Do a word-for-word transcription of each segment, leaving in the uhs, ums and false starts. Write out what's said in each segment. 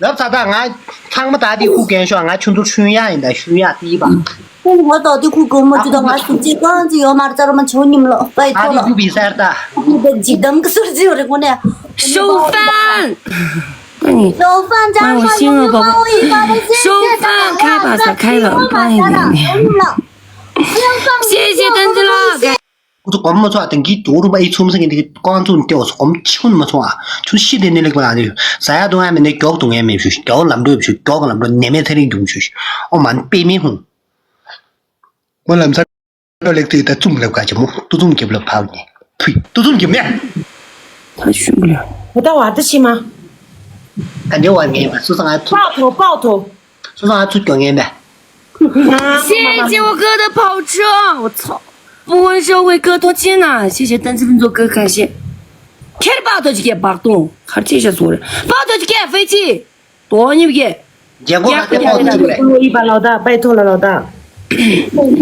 ལབ་ཚ་ད་ང་ཚང་མ་ད་དེ་ཁུག་གན་ཤོག་ང་ཆུ་འདུར་ཆུན་ཡ་ཡིན་ད་ཤུན་ཡ་ཏི་པ། ཁོང་ངོ་ཏོག་དེ་ཁུག་གོ་མོ་ཅི་ད་ང་སུ་ཅི་གང་ཅི་ཡོད་མར་ཙར་མ་ཆོ་ཉིམ་ལོ་པའི་ད་ཐོ་དེ་ལོ། རྒྱུ་བི་སར་ད། ཁུག་དེ་ཇི་དམ་གི་སུར་ཅི་ཡོད་རེ་ཁོ་ནས། 收饭。 那你 收饭家 帮我信了，宝宝。收饭，开吧，开了，帮你点点。谢谢登记了。 ཁོ་ཚོ་གོམ་མ་ཚོགས་དེང་གི་དུ་རུ་པ་ཨི་ཚུམ་སེང་གི་དེ་ཀོང་ཚུན་ཏེ་འོ་གོམ་ཆུན་མ་ཚོགས་ཨ་ཆུན་ཤི་དེ་ནི་ལེགས་པ་ན་དེ་ཟ་ཡ་དུང་ཡ་མེད་ནི་མགྱོགས་དུང་ཡ་མེད་ཞུ་མགྱོགས་ལམ་འགྲོ་ཞུ་མགྱོགས་ལམ་འགྲོ་ནེ་མེ་ཚེ་རིང་དུང་ཞུ་ཨོ་མན་པེ་མེ་ཧུང་། ཁོ་ལམ་སང་ལེགས་ཏེ་ད་ཙུམ་ལེབ་ག་ཅི་མོ་ཏུ་ཙུམ་གེབ་ལ་ཕག་ནི་ཕུ་ཏུ་ཙུམ་གེབ་ནི། ད་ཞུ་གི་ལ། ད་ལྟ་བར་ད་ཤི་མ། ད་འདྲེ་བར་ངེས་མ་སུ་སང་ཨ་ཚུ་爆头爆头。 སོ་སོ་ང་ཚུར་སྐྱོ་ངན་པས། 谢谢我哥的跑车，我操！不会社会哥拖亲呐，谢谢单身做哥感谢。开始爆头就给爆动，还是这些族人爆头就给飞机，多牛逼！结果还得爆头嘞。一般老大，拜托了老大。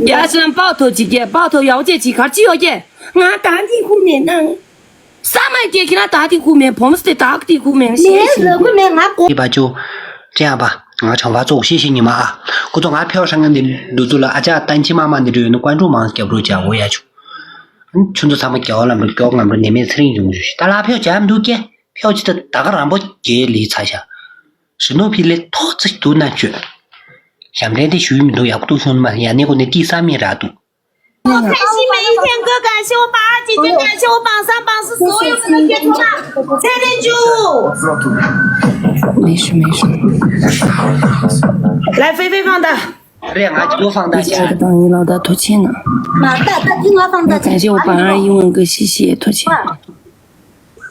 也是爆头几个，爆头要这几卡只有个，俺打地铺面那，三万点给他打地铺面，ผม是打地铺面，谢谢。 ཡི་བ་ཅོ། ཅེ་ཡ་བ། ང་ཆང་བ་ཙོག་ཤེས་ཤེས་ཉི་མ་ཨ། ཁོ་ཚོ་ང་ཕེའོ་ཧྲང་ངན་དེ་འདུ་ཚུལ་ལ་ཨ་ཅག་ཏན་ཆི་མ་མ་འདི་འགྲོ་ཡོད་ན་ཀོན་ཀྲུག་མང་སྐྱབས་རོགས་བྱ་འོ་ཡ་ཆུ། ཆུ་ཚོད་ཚང་མ་རྒྱ་བ་ལམ་འགྲོ་མགྱོགས་ལམ་འགྲོ་ནེ་མེད་ཚེ་རིང་ཡོང་ཞུ་ཤི་ད་ལ་ཕེའོ་བྱ་མི་འདུག་ཀྱེ། ཕེའོ་ཅི་ད་ད་ག་རང་པོ་རྒྱལ་ལི་ཚ་ཤ། ཞི་ནོ་ཕི་ལེ་ཐོག་ཙི་འདུག་ན་བཅོས། ཞབས་འདྲེན་དེ་ཞུས་མི་འདུག་ཡག་པོ་འདུག་ཤོང་མ་ཡ་ནེ་གོ་ནེ་ཏི་ས་མི་ར་འདུག我开心每一天，哥感谢我榜二，姐姐感谢我榜三、榜四，所有的铁同伴，谢谢主。没事没事。来，菲菲放大。 རེད། ང་ཅི་ལོ་放大一下。 ང་ལ་ད་ཐུགས་ཆེ་ན། མ་ད་ད་ཅི་ང་放大一下。 感谢我榜二英文歌，谢谢，ཐུགས་ཆེ།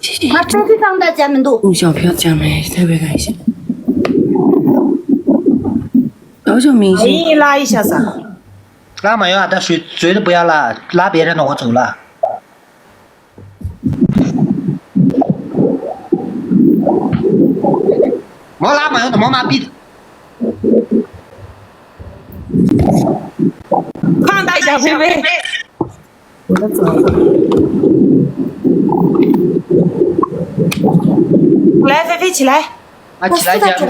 谢谢。 ང་ད་ཅི་放大一下མི་འདུག 用小票讲没？特别感谢。 小小明星。 ཡིན་ལ་ཡི་ཤ་ས། ལ་མ་ཡོང་ཨ། ད་ཞུ་ཚོད་དུ་བུ་ཡ་ལ་ལ་བེ་རེ་ནོ་གོ་ཚུགས་ལ། མོ་ལ་མ་ཡོང་དུ་མོ་མ་པི། 放大一下菲菲。 来，菲菲起来。 ང་ཆི་ལ་ཅག་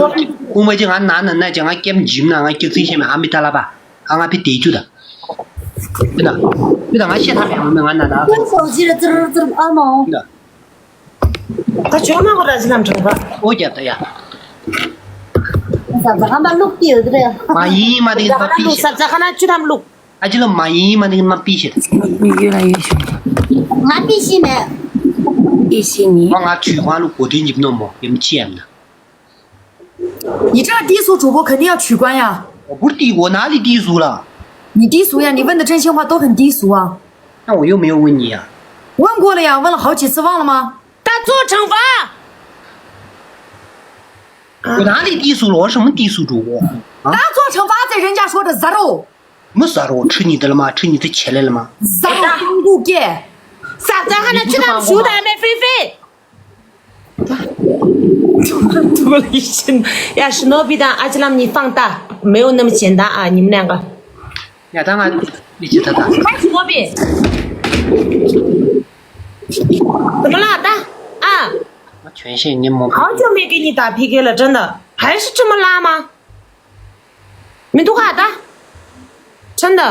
ཁུངས་མ་ཅི་ང་ན་ན་ན་ཅག་ང་སྐྱེམ་འཇིམ་ན་ང་སྐྱག་རྩིས་ཤེས་མེད་ཨ་མི་ཏ་ལ་པ། ཨ་ང་ཕི་དེ་རྒྱུ་ད། ཕི་ད། ཕི་ད་ང་ཤེས་ཐག་ཡང་མེད་ང་ན་ད། ཁོང་སོ་ཇི་ར་ཙིར་ཙིར་ཨ་མ། ཕི་ད། ད་ཇོ་མ་གོ་ར་ཇི་ལམ་དྲང་པ། ཨོ་རྒྱབ་ད་ཡ། ས་ཛ་ཁ་མ་ལུག་ཏི་ཡོད་རེད། མ་ཡིན་མ་དེ་ས་ཁ་ལུག་ས་ཛ་ཁ་ན་ཆུ་ཐམ་ལུག་ཨ་ཅི་ལ་མ་ཡིན་མ་ནི་མ་པི་ཤེས། ཡོད་ལ་ཡོད་ཤོག་ང་པི་ཤེས་མེད། པི་ཤེས་ནི། ང་ང་ཆུ་ཁང་ལུ་གོ་དྲིན་ཡིབ་ནོ་མོ་ཡིམ་ཅི་ཡམ་ན། 你这样低俗主播肯定要取关呀。 我不是低，我哪里低俗了？ 你低俗呀！你问的真心话都很低俗啊。 那我又没有问你呀。 问过了呀，问了好几次，忘了吗？ 他做惩罚。 我哪里低俗了？我什么低俗主播？啊？ 他做惩罚在人家说的 zero。 没啥了，我吃你的了吗？吃你的钱来了吗？ zero 光顾给。 ས་ཛ་ཁ་ན་ཆུ་ཐམ་ཞུ་ད་མེ་ཧྥེ་ཧྥེ། ཐུགས་ལ་ཡིད་ཆེས། ཡ་ཞི་ནོ་བི་དང་ཨ་ཅི་ལམ་གཉིས་放大，没有那么简单啊，你们两个。 ཡ་ད་ང་ཡིད་ཆེས་ད་ད། ཞི་ནོ་བི། 怎么了？ད་ཨ། 我权限你没。 好久没给你打P K了，真的，还是这么拉吗？ མི་འདུག་ག་ད། ཁྲན་ད།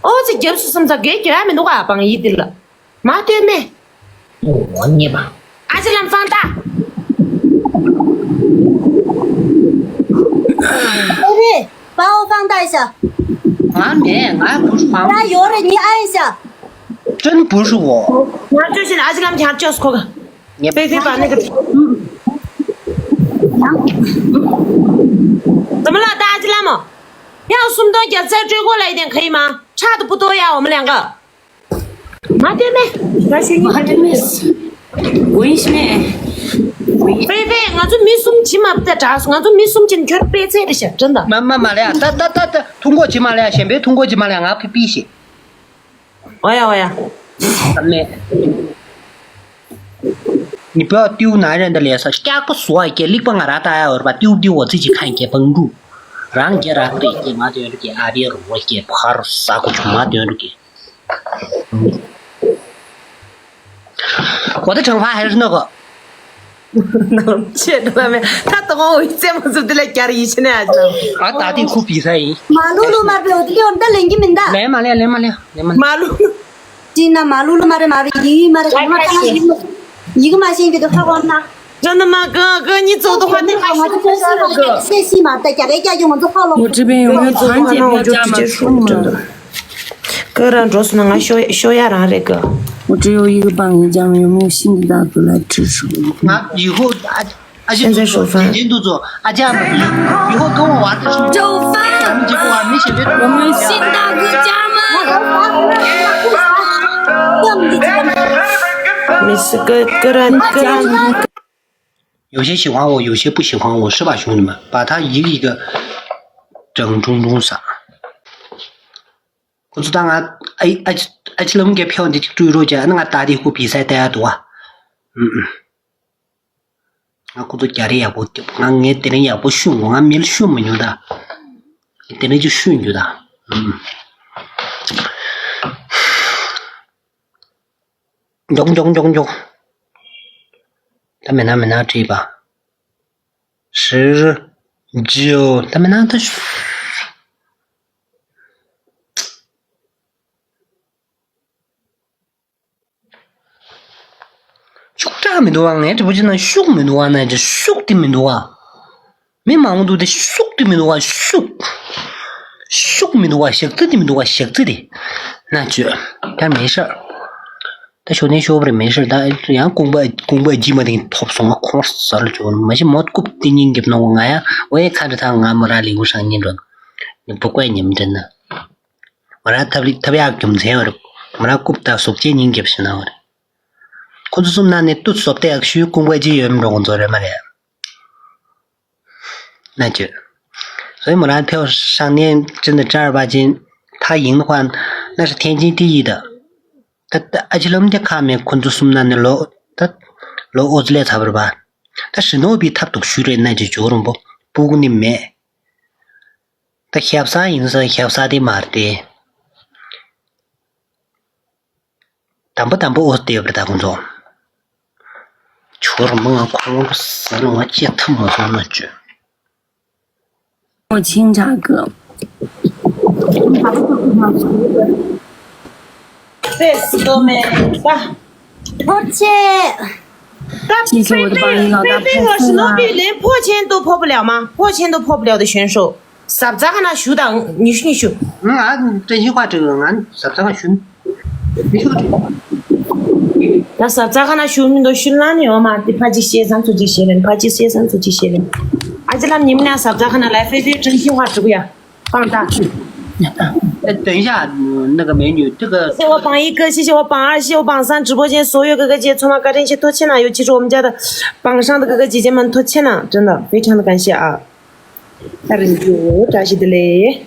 ཨོ་ཙི་རྒྱབ་སུ་སུམ་ཚ་གེ་རྒྱབ་ཡ་མི་འདུག་ག་བང་ཡིག་འདི་ལ། མ་སྟོན་མེ། འོ་ཉེས་པ། ཨ་ཅི་ལམ་放大། 哎喂，帮我放大一下。 ང་མེད་ང་不是方། 他有人，你按一下。 真不是我。 ང་ཅོ་ཞིན་ཨ་ཅི་ལམ་ཁྱང་ཅོས་ཁོ་ག་ངས། 菲菲把那个，怎么了？大家知道吗？要送到夹菜追过来一点，可以吗？差的不多呀，我们两个。 མ་སྟོན་མེ། ང་ཞུ་ཡིན། མ་སྟོན་མེ། ཝིན་ཤི་མེ། ཧྥེ་ཧྥེ། ང་ཚོ་མི་གསུམ་ཇི་མ་བཏད་དྲག་སོང་། ང་ཚོ་མི་གསུམ་ཅན་ཁྱོད་པེ་ཚེ་རེ་ཤ་དྲན་ད། མ་མ་མ་ལེ་ཡ། ད་ད་ད་ད་ཐུང་གོ་ཇི་མ་ལེ་ཡ། གཞན་པའི་ཐུང་གོ་ཇི་མ་ལེ་ཡ། ང་ཕི་པི་ཤེ། 我呀，我呀。 你不要丢男人的脸色，སྐྱག་པ་བཟོ་བ་སྐྱེ་ལིག་པ་ང་ར་ལྟ་ཡ་འོར་བ་ཏིའུ་ཏིའུ་འོ་ཙི་ཅི་ཁན་སྐྱེ་བང་ཀྲུ། རང་སྐྱེ་ར་ཏི་སྐྱེ་མ་དོན་རུ་སྐྱེ་ཨ་བི་རུ་བ་སྐྱེ་ཕར་ས་ཁུ་ཆུ་མ་དོན་རུ་སྐྱེ། 我的惩罚还是那个。 ནང་ཆེ་འགྲོ་ལ་མེད། ད་དོ་དགོང་འོ་ཡི་རྩེད་མོ་ཟུབ་དེ་ལ་རྒྱ་རི་ཡི་ཆེ་ནས་ཨ་ཅི་ལ། ང་ད་ཏི་ཁུ་བི་ས་ཡིན། མ་ལུ་ལུ་མ་པེ་འོ་དེ་ལེ་འོ་ད་ལེན་གི་མིན་ད། ལེན་མ་ལེ་ལེན་མ་ལེ་ལེན་མ་ལེ། མ་ལུ་ལུ། ཅི་ན་མ་ལུ་ལུ་མ་རེ་མ་རེ་ཡི་མ་རེ་གང་མ་གང་ཡི་མ་ཡི་གི་མ་ཤེས་གི་དུ་ཧ་གོ་ན། ཅི་ན་མ་ག་ག་ཉི་ཚོ་དུ་ཧ་ཏེ་ཧ་ཤེས་ཤེས་མ་ག་ཤེས་ཤེས་མ་ད་རྒྱ་རེ་རྒྱ་ཡོང་ང་ཚོ་ཧ་ལོ། 我这边有没有团结票加码数吗？ ཀ་ར་འགྲོ་སོང་ན་ང་ཤོ་ཤོ་ཡ་རང་རེད་གི། 我只有一个榜一加码，有没有新的大哥来支持我？ ང་ཡི་ཧོ་ཨ་ཨ་ཅེ། 现在首发。 ཡིན་དུ་ཚོ་ཨ་ཅག་མ་ཡི་ཧོ་ཀ་བ་བར་དུ་ཤོ། 首发。 མི་ཅི་གོ་བ་མི་ཤེས་པའི། 我们新大哥加码。 མི་སི་ཀ་ཀ་ར་ཀ་ར། 有些喜欢我，有些不喜欢我，是吧，兄弟们？把他一个一个整中中撒。 ཁོ་ཚོ་ད་ང་ཨ་ཨ་ཨ་ཅི་ལམ་གྱི་ཕེ་བ་འདི་གཅིག་སྤྲུལ་རོགས་བྱས་ཨ་ནི་ང་ད་དེ་ཁོ་བི་སའི་ལྟ་ཡ་འདུག་བ། ཨུམ་ཨུམ། ང་ཁོ་ཚོ་རྒྱ་རེ་ཡག་པོ་རྒྱབ། ང་ངས་དེ་རིང་ཡག་པོ་ཤུན་གོ། ང་མིལ་ཤུན་མི་ཉོ་ད། དེ་རིང་ཅིག་ཤུན་རྒྱུ་ད། ཨུམ། མགྱོགས་མགྱོགས་མགྱོགས་མགྱོགས། ད་མེད་ན་མེད་ན་བྲིས་པ། 十， ཇོ་ད་མི་ནང་ད་ཤུ། ཤུགས་དྲག་མི་འདུག་བ། ངའི་དྲི་བ་ཅི་ན་ཤུགས་མི་འདུག་བ། ན་ཅི་ཤུགས་དེ་མི་འདུག་བ། མི་མང་པོ་འདུག་དེ་ཤུགས་དེ་མི་འདུག་བ། ཤུགས། ཤུགས་མི་འདུག་བ། ཞག་རྩི་དེ་མི་འདུག་བ། ཞག་རྩི་དེ། ན་ཅི་ད་མེད་ཤག་ད་ཞོ་ནས་ཤོར་བ་རེད་མེད་ཤག་ད་ཡང་ཀུང་པ་ཀུང་པ་རྗེས་མ་དེ་ཐོབ་སོང་ང་ཁོང་ཟ་རུ་བཅུག་མ་གཞི་མོ་རྐུབ་དེ་སྙིང་རྒྱབ་ནོ་ང་ཡང་ཝེ་ཁ་འདྲ་ཐང་ང་མོ་ར་ལི་ཝུ་ཧྲང་གཉིས་འགྲོ་ནི་བུ་ཀའི་ཉམས་འདྲ་ན། མོ་ར་ཐབ་ལི་ཐབ་ཡག་རྒྱུ་མཚན་བ་རེད། མོ་ར་རྐུབ་ད་གཟུགས་ཅན་སྙིང་རྒྱབ་ཤི་ན་བ་རེད། ཁོ་ཚོ་གསུམ་ན་ནི་ཏུ་བཟོ་བལྟས་ཡག་ཤུའི་ཀུང་པ་ཅི་ཡོད་མི་འགྲོ་ཁོ་ཚོ་རེད་མ་རེད། ན་ཅི།所以་མོ་ར་ཕེའོ་ཧྲང་ནས་ཅི་འདི་ཅར་བ་ཅིན་ཐ་ཡིང་ཧོན་ན་ཧྲི་ཐེན་ཅིན་ཏི་ཡི་ད། ད་ད་ཨ་ཅི་ལོམ་དེ་ཁ་མེད་ཁོ་ཚོ་གསུམ་ན་ནི་ལོ་ད་ལོ་ཨོ་ཙི་ལེ་ཚ་བར་བ། ད་ཧྲི་ནོ་བི་ཐབ་ཏུ་ཞུ་རེད་ན་ཅི་ཇོ་རོང་པོ་སྤུ་གུ་ནི་མེད། ད་ཞབས་ས་ཡིན་ས་ཞབས་ས་དེ་མ་རེད་དེ། དམ་པ་དམ་པ་ཨོ་སྟེ་བར་ད་ཁོང་ཚོ། ཆོར་མང་ཁོང་ཟ་ལོ་ང་ཅེ་ཐམ་མ་སོང་ན་ཅོ། 我清查过。这是都没吧？抱歉。谢谢我的榜一老大佩服了。被被被我是罗比连破千都破不了吗？破千都破不了的选手。 ཟབ་ཚ་ཁ་ན་ཞུ་དང་ཉི་ཤུ་ཉི་ཤུ། ང་ཨ་ནི་བཀྲ་ཤིས་ཁ་བྲིས་ང་ཟབ་ཚ་ཁ་ཞུ། ཉི་ཤུ་བྲིས། ད་ཟབ་ཚ་ཁ་ན་ཞུ་མི་འདུག་ཤུ་ལ་ནི་ཡོད་མ་དེ་ཕ་ཅིག་བཤད་ས་ཚུ་ཅིག་བཤད་ལེན་ཕ་ཅིག་བཤད་ས་ཚུ་ཅིག་བཤད་ལེན། ཨ་ཅི་ལམ་ཉིམ་ན་ཟབ་ཚ་ཁ་ན་ལ་ཧྥེ་ཧྥེ་བཀྲ་ཤིས་ཁ་བྲིས་གུ་ཡ། 放大。 哎，等一下，嗯，那个美女，这个 谢谢我榜一哥，谢谢我榜二，谢谢我榜三，直播间所有哥哥姐姐，充满感谢，多谢了，尤其是我们家的榜上的哥哥姐姐们，多谢了，真的非常的感谢啊。 ད་རིང་རྒྱུ་བཀྲ་ཤིས་བདེ་ལེགས།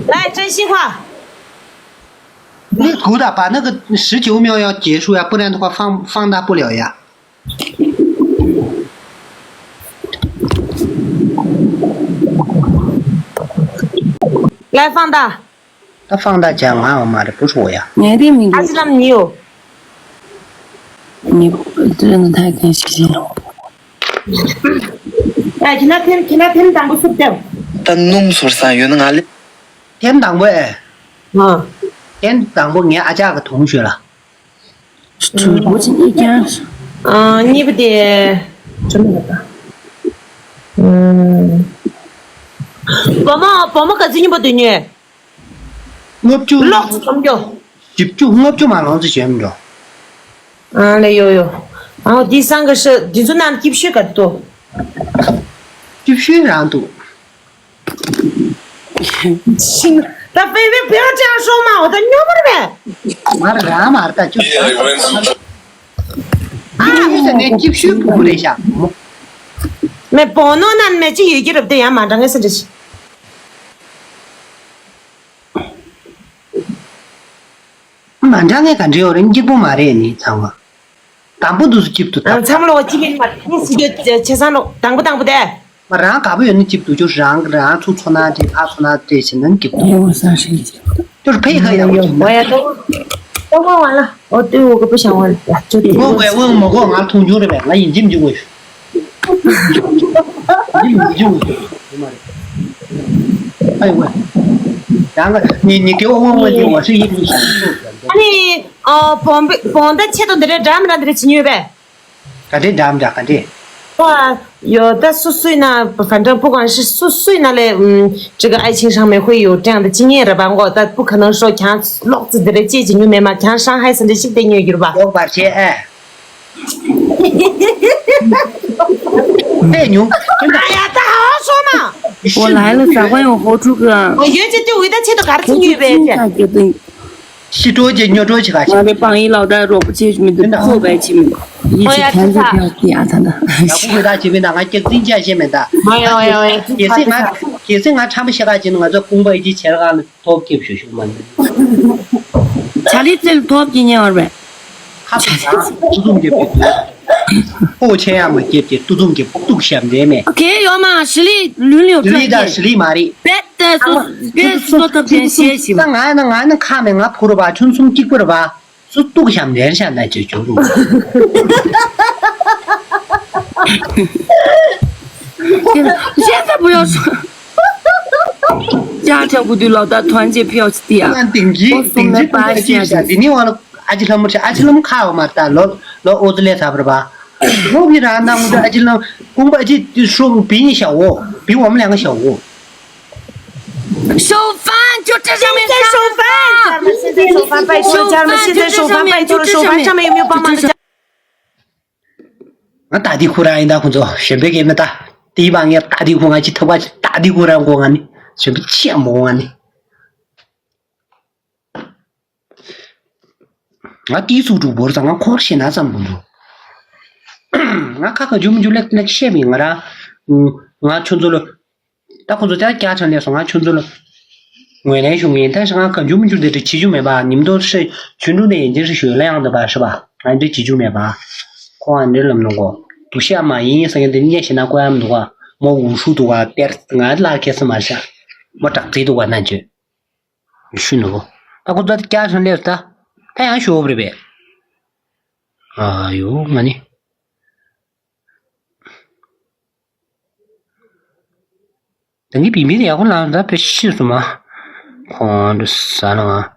来，真心话。 你鼓打，把那个十九秒要结束呀，不然的话放放大不了呀。 来，放大。 他放大讲完了吗？这不是我呀。 ངས་དེ་མི་འདུག 还是让你有。 ངས་དེ་ནི་ཐད་ཀའི་ཤེས་བཞིན་ལོ། 哎，给他添，给他添当不是的。 ད་སྣུམ་ཟོར་ས་ཡོད་ན་ང་ལ། ཐེམ་དང་པོ་ཨེ། ཨ། ཐེམ་དང་པོ་ངའི་ཨ་ཅག་གི་དུང་ཞོད་ལ། 我今天讲。 ཨ། གཉིས་པ་དེ། 真的吗？ ཨུམ། བུ་མོ་བུ་མོ་ག་ཚོད་སྙིང་པོ་འདོད་ཉོས། ལྔ་བཅུ། ལོག་ཙམ་རྒྱོ། བཞི་བཅུ་ལྔ་བཅུ་མ་ལོངས་ཙམ་བྱོན་འགྲོ། ཨ་ལེ་ཡོ་ཡོ། ཨའོ་འདི་སང་གི་ཧྲི་འདི་ཚོ་ནང་སྐྱིབས་ཤོད་ག་དུ། སྐྱིབས་ཤོད་རང་འདུག་ཤིང་། ད་ཕེ་ཕེ་ཕེ་ཅང་ཧྲོ་མ་འོ་ད་ཉོ་མར་བས། མར་རང་མར་ད་ཅུ། ཨ་ཡོད་ས་ནས་སྐྱིབས་ཤོད་བུ་བུ་རེད་ཤག་མོ། མེ་བོ་ནོ་ནན་མེ་ཅི་ཡོད་ཀྱི་རབ་དེ་ཡང་མ་འདྲ་ངེས་སེ་འདྲ་ཞིག་མ་འདྲ་ངེས་ག་འདྲ་ཡོད་རེད་སྐྱིད་པོ་མ་རེད་ནི་ཚང་མ། དང་པོ་འདུག་སུ་སྐྱིད་དུ་ཨ། ཚང་མ་ལོ་སྐྱིད་མིན་མ་རེད་སྐྱིད་སུ་ཡོད་ཆེ་སང་ལོ་དང་པོ་དང་པོ་དེ། མ་རང་དགའ་པོ་ཡོད་ན་སྐྱིད་དུ་ཅོ་རང་རང་ཚུགས་ཚོ་ན་དེ་ཕ་ཚོ་ན་དེ་བྱེད་ན་སྐྱིད་དུ། ཡོད་ས་ཞིག་སྐྱིད་དུ། ཅོ་ཕེ་ཁ་ཡག་པོ་ཅོ་ན། ཡོད་ཡ་ཏོ། ཏོ་མ་བ་ལ་ཨོ་ཏོ་འོ་ག་པོ་ཤང་བ་ལ་ཅོ་ཏོ། ངོ་གོས་དབང་མོ་གོ་ང་མཐོང་ཆུང་རེད་པས་ང་ཡིན་གཅིག་མི་འཇུག་གོ་ཡོད། ཡིན་གཅིག་མི་འཇུག་གོ་ཡོད་མ་རེད། ཨ་ཡོད་གོ་ཡ། ཡང་ང་ནི་ནི་གེ་དབང་མོ་འཇུག་བ་ཞིག་ཡིན་གཅིག་ཤང་ཏོ། ཨ་ནི་ཨོ་བོང་བི་བོང་ད་ཆེ་དོ་འདི་རེད་འདྲ་མི་འདྲ་འདི་རེད་ཅི་ཉོས་པས། ག་འདྲས་འདྲ་མི་འདྲ་ག་འདྲས། ཨ། ཡོད་ད་སུ་སུའི་ན་ག་འདྲ་不管是སུ་སུའི་ན་ལས་ཨུམ།这个爱情上面会有这样的经验了吧？我ད不可能说强ལོག་ཙི་འདི་རེད་ཅེས་ཀྱི་ཉུ་མེད་མ་强伤害是འདི་ཞིག་དེ་ཉོས་ཡོད་པ། ལོག་པར་བྱེད་ཨེ། ཨེ་ཉུང་། ཨ་ཡ་ད་ཧ་སོ་མ། 我来了，咋会有活猪哥？ ཡོད་ཅེ་དེ་འུའི་ད་ཆེད་དུ་ག་རེ་ཅི་ཉོས་པས་ཅེ། ཤི་སྤྲོ་གྱི་ཉོ་སྤྲོ་བྱེད་ག་ང་རེ་པང་ཡིན་ལའོ་ད་རོགས་པ་ཆེ་མི་འདུག་ཁོ་བས་ཆེ་མི་འདུག་ཡིད་ཆེས་ཐན་ཚོད་ཕེ་ཡ་ཚ་ད། ཡག་པོ་གི་ད་བྱེད་མི་ད་ང་སྐྱག་རྫུན་བཅའ་ཤེས་མེད་ད། ཨོ་ཡ་ཨོ་ཡ་ཨོ་ཡ། གལ་སྲིད་ང་གལ་སྲིད་ང་ཁྲམ་པ་ཤེས་ག་བྱེད་ན་ང་ཚོ་ཀུང་པ་ཡི་ཅི་བྱེད་ག་ནི་ཐོབ་སྐྱེབ་ཞུ་ཞུ་མ་འདུག་བྱ་ལི་ཙེ་ལ་ཐོབ་ཀྱི་ཉེ་བར་བས། ཁ་ཚུགས་ཚ་ཏུ་ཙུམ་གྱི་པི་ཏུ། ཕོ་ཆེ་ཡ་མ་སྐྱེབ་ཀྱི་ཏུ་ཙུམ་གྱི་ཏུག་ཞབས་འདྲེ་མེད། ཨོ་ཁེ་ཡོ་མ་ཧྲི་ལི་ལུན་ལིའོ་ཧྲི་ལི་ད་ཧྲི་ལི་མ་རེད། བེད་དེ་སོ་བེད་སོ་ཐབས་ཅན་ཤེས་ཤིག་ད་ང་ན་ང་ན་ཁ་མེད་ང་ཕུ་རུ་བ་ཆུན་སུམ་གཅིག་པུ་རུ་བ། སུ་གཏུག་ཤམ་ལེར་ཤ་ན་ཅི་བྱུང་། 现在不要说。家长不对老大团结票子的啊。那顶级，我送了八十啊。顶级中国的技术啊，你另外了，阿基拉姆是阿基拉姆卡嘛，打老老欧子来差不多吧？我比他那我的阿基拉姆，公布阿基说比你小哦，比我们两个小哦。首发就这上面。现在首发，现在首发拜托了，家人们，现在首发拜托了，首发上面有没有帮忙的？ ང་ད་དེ་ཁོ་རང་ཡིན་ད། ཁོ་ཚོ་གཞན་པའི་གེ་མེད་ད། དེའི་བ་ངས་ད་དེ་ཁོ་ང་ཅི་ཐུབ་པ་ད་དེ་ཁོ་རང་གོ་ང་ནི་གཞན་པའི་ཆེ་མོ་ང་ནི། ང་དེའི་ཚུགས་དྲུག་བོར་ཙང་ང་ཁོར་ཤེས་ན་ཙམ་གོ་འདུག་ང་ཁ་ཁ་འཇུ་མི་འཇུ་ལེགས་ལེགས་བཤད་མི་ང་རང་ང་ཁྱོད་ཚོ་ལ། ད་ཁོ་ཚོ་ད་བརྒྱ་ཆ་ལས་སོང་ང་ཁྱོད་ཚོ་ལ་ངོས་ལེན་ཞུ་ངེས། ད་ང་གང་བྱུང་མི་འགྱུར་དེ་འདྲ་བྱེད་རྒྱུ་མེད་པ། ཉིན་ཐོ་ཧྲི་ཆུ་འབྲུག་ནས་ཡིན་གྱི་ཧྲི་ཞོལ་ལ་ཡང་འདི་པ་ཧྲི་པ་ང་འདྲ་བྱེད་རྒྱུ་མེད་པ། ཁོ་ཨ་འདྲ་ལམ་ནོ་གོ་དུ་ཤ་མ་ཡིན་ས་ངན་དེ་ཉེ་ཞེ་ན་ཀོ་ཡམ་འདུག་ག་མོ་འུ་ཧྲུ་འདུག་ག་དེར་ང་ལ་ཁེ་སི་མ་ཤ་མོ་དྲག་ཙི་འདུག་ག་ན་འཇོད་ཤུ་ནོ་གོ་ད་ཁོ་ཚོ་ད་བརྒྱ་ཆ་ལས་ད་ད་ཡང་ཞོ་བ་རེད་པས། ཨ་ཡོ་ང་ནི། ད་ངའི་བི་མི་ཡག་པོ་ལངས་ད་དཔེ་ཤི་སོང་མ། ཁོང་ཁྲོ་ཟ་ན་ང་།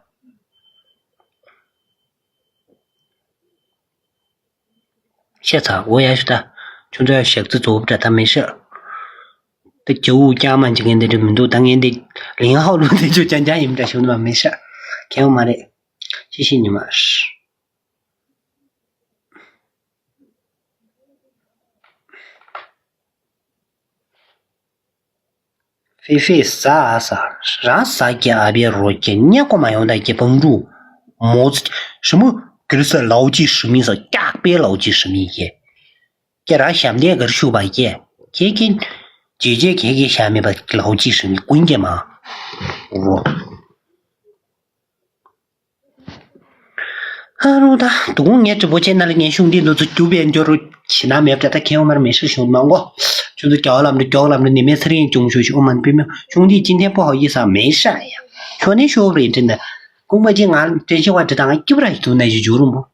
ཤེས་ཚ་འོ་ཡ་ཤི་ད། ཁྱོད་ཚོ་ཡ་ཞག་རྩི་རྫོགས་འདྲ་ད་མི་ཤི། ད་རྒྱ་འུ་རྐྱང་མ་འཇིག་ངན་འདི་འདྲ་མི་འདུག་ད་ངན་འདི་ལིང་ཧའོ་ལུ་འདི་ཆོ་ཅང་ཅང་ཡིན་འདྲ་ཞུ་ནི་མ་མི་ཤི། ཁེ་འོ་མ་རེད། ཤི་ཤི་ཉི་མ། ཧྥེ་ཧྥེ་ཟ་ཨ་ཟ། རང་ཟ་རྒྱ་ཨ་བའི་རོ་རྒྱ་ཉེ་གོ་མ་ཡོང་ད་རྒྱ་བང་རུ། མོ་ཙི་ཧྲི་མོ་གིར་ས་ལའོ་ཅི་ཧྲི་མི་ས་སྐྱག་པའི་ལའོ་ཅི་ཧྲི་མི་ཀྱེ། ཀྱེ་རང་ཞབས་འདེགས་གར་ཤུ་བ་ཀྱེ། ཀྱེ་ཀྱེ། ཇེ་ཇེ་ཀྱེ་ཀྱེ་ཞབས་མེད་པ་ལའོ་ཅི་ཧྲི་མི་ཀུན་ཀྱེ་མ། རོ། ཨ་རོ་ད་དུ་གུང་ངས་དྲི་བོ་ཆེ་ན་ལ་ངས་ཤུང་འདི་འདུ་ཚོ་རྒྱུ་བའི་འབྱོར་རོ་ཞི་ན་མེད་པ་ད་ཁེ་འོ་མར་མེ་ཤི་ཤུང་མང་གོ་ཆུ་ཚོ་རྒྱ་བ་ལམ་འདི་རྒྱོག་ལམ་འདི་ནི་མེ་ཚེ་རིང་ཅུང་ཤུ་ཤི་ཨོ་མན་པི་མེ་ཤུང་འདི་ཅི་འཐེན་པོ་ཧའོ་ཡི་ས་མེ་ཤ་ཡ་ཁྱོད་ནི་ཤོ་རེ་འདྲི་ན་ཀུང་པ་ཅི་ང་དྲན་ཤེ་བ་འདྲི་དང་སྐྱིབ་ར་ཞིག་འདུག་ན་ཞིག་འཇུ་རུང་བོ།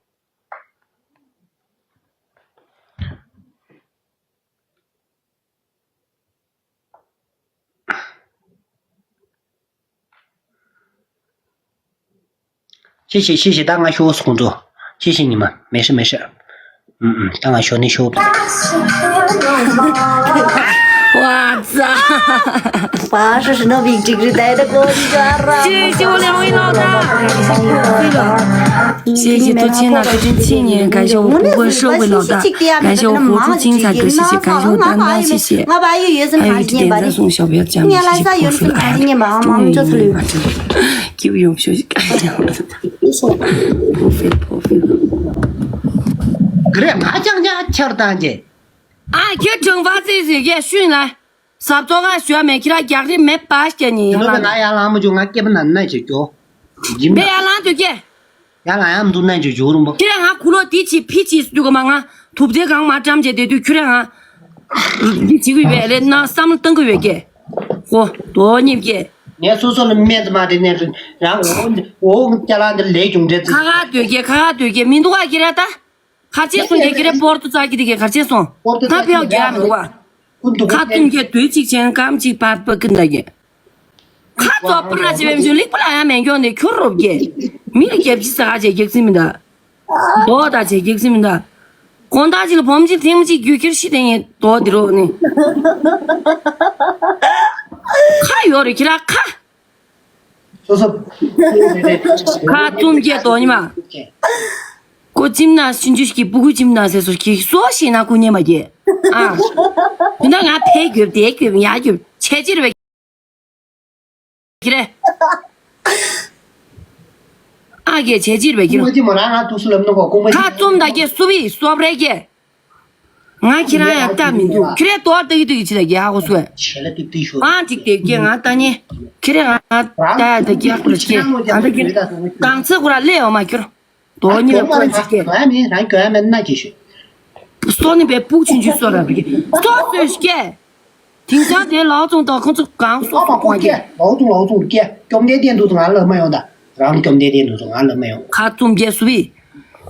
ཤེས་ཤེས་ཤེས་ཤེས་ད་ང་ཤོག་སོང་ཚོ། ཤེས་ཤེས་ཉི་མ་མེ་ཤ་མེ་ཤ། ཨུམ་ཨུམ་ད་ང་ཤོག་ནི་ཤོག་པ། 哇塞！ 巴士是那笔这个带的过去就啊。谢谢我两位老大。谢谢多千老师，真谢谢，感谢我不会社会老大，感谢我活出精彩，感谢谢，感谢我丹丹，谢谢。还有一点赞送小不要讲，谢谢破费了，哎呀，终于明白，真的，给我用学习干掉了，破费了，破费了。그래아장장차를 지 ཨ་ཁྱེད་ཀྲང་ཧྥ་ཙི་ཟེར་གྱི་ཤུན་ལ། ཟབ་ཚོགས་ང་ཞུ་བ་མེད་ཁྱེད་ར་རྒྱག་རེས་མེད་པ་སྐྱེ་ཉིན་ཡང་ལ། ང་ཡར་ལངས་མ་བྱུང་ང་སྐྱེ་བ་ན་ན་ཅིག་སྐྱོ། ཇིམ་མེ་ཡར་ལངས་དུས་སྐྱེ། ཡར་ལངས་ཡང་མ་འདུག་ན་ཅིག་སྐྱོ་རུང་པོ། ཁྱེད་ར་ང་ཁུ་ལོ་དེ་ཅི་ཕི་ཅི་སུ་དུ་ག་མ་ང་ཐུབ་ཚེ་གང་མ་བཀྲམ་བྱས་དེ་དུས་ཁྱེད་ར་ང་། འདི་བྱེད་ཀྱི་ཡོད་ལས་ན་བསམ་བློ་གཏང་གི་ཡོད་སྐྱེ། ཧོ་དོ་གཉིས་སྐྱེ། ངས་སོ་སོ་ལ་སྨན་ཙམ་མ་དེ་ནས་རང་འོ་འོ་སྐྱ་ལང་དེ་ལས་ཀྱུང་འདྲེ་ཙི། ཁ་ཁ་སྡོད་སྐྱེ་ཁ་ཁ་སྡོད་སྐྱེ་མི་འདུག་ཨ་ཁྱེད་ར་ད། གར་ཆེན་སོང་གི་ཀི་རེ་པོར་ཏུ་ཙག་གི་དེ་གི་གར་ཆེན་སོང་། ང་ཕེའོ་རྒྱག་མི་འདུག་བ། ཁ་བཙུམ་གྱི་དུས་གཅིག་ཆེན་སྐམ་གཅིག་པར་པ་ཀི་འདྲ་གི། ཁ་ཙོག་པུ་ར་ཅི་བེམ་ཞུ་ལིག་པུ་ལ་ཡང་མེན་གྱོང་དེ་ཁྱོར་རོབ་གི། མི་ལ་རྒྱབ་ཅི་ས་ཧ་ཅེ་གེགས་སི་མི་འདའ། དོ་ད་ཅེ་གེགས་སི་མི་འདའ། དགོང་དག་ཅི་ལ་བོམ་ཅི་ཐེངས་ཅི་རྒྱུ་ཁྱེར་ཤི་དེ་ངས་དོ་དེ་རོ་ནི། ཁ་ཡོ་རེ་ཁྱེར་ཁ། སོ་སོ། ཁ་བཙུམ་སྐྱེ་དོ་ཉི་མ། ཀོ་ཅིམ་ན་ཤིན་ཅུ་ཞིག་གི་སྤུ་གུ་ཅིམ་ན་ཟེར་སོ་གི་སོ་ཞིག་ན་ཀུ་ཉེ་མ་གྱེ། ཨ། དུ་ན་ང་ཕེ་གྱོབ་དེ་གྱོབ་ཡ་གྱོབ་ཆེ་ཅིར་བེ་གྱི་རེ། ཨ་གྱེ་ཆེ་ཅིར་བེ་གྱི་རེ། ཀུང་པ་ཅི་མོ་རང་ང་ཏུ་སུ་ལབ་ནོ་གོ་ཀུང་པ་ཅི། ཁ་བཙུམ་ད་གྱེ་སུ་བི་སོབ་རེ་གྱེ། ང་ཁྱེད་རང་ཡང་ལྟ་མི་འདུག་ཁྱེད་རང་དོར་ལྟ་གི་ལྟ་གི་ཅི་ལ་རྒྱ་ཧ་གོ་སུ། ཨང་ཅིག་དེ་སྐྱེ་ང་ལྟ་ཉེ། ཁྱེད་རང་ང་ལྟ་ཡ་ད་རྒྱ་ཧ་གོ་ལ་སྐྱེ་ང་ལྟ་ཁྱེད་རང་གང་ཚེ་གོ་ར་ལས་འོ་མ་ཁྱོར་དོ་ཉི་བའི་ཀོ་ཅིག་སྐྱེ། སོ་ནི་བའི་སྤུག་ཆུན་ཆུན་སོ་ར་བི་སོ་སོས་སྐྱེ། དེང་སང་དེ་ལའོ་ཙུང་དང་ཁོང་ཚོ་གང་སོ་སོ་གོང་སྐྱེ། ལའོ་ཙུང་ལའོ་ཙུང་སྐྱེ་སྐྱོམ་དེ་བསྟན་འདུག་ང་ལ་མ་ཡོང་ད་རང་སྐྱོམ་དེ་བསྟན་འདུག་ང་ལ་མ་ཡོང་། ཁ་བཙུམ་རྒྱས་སུ་བི།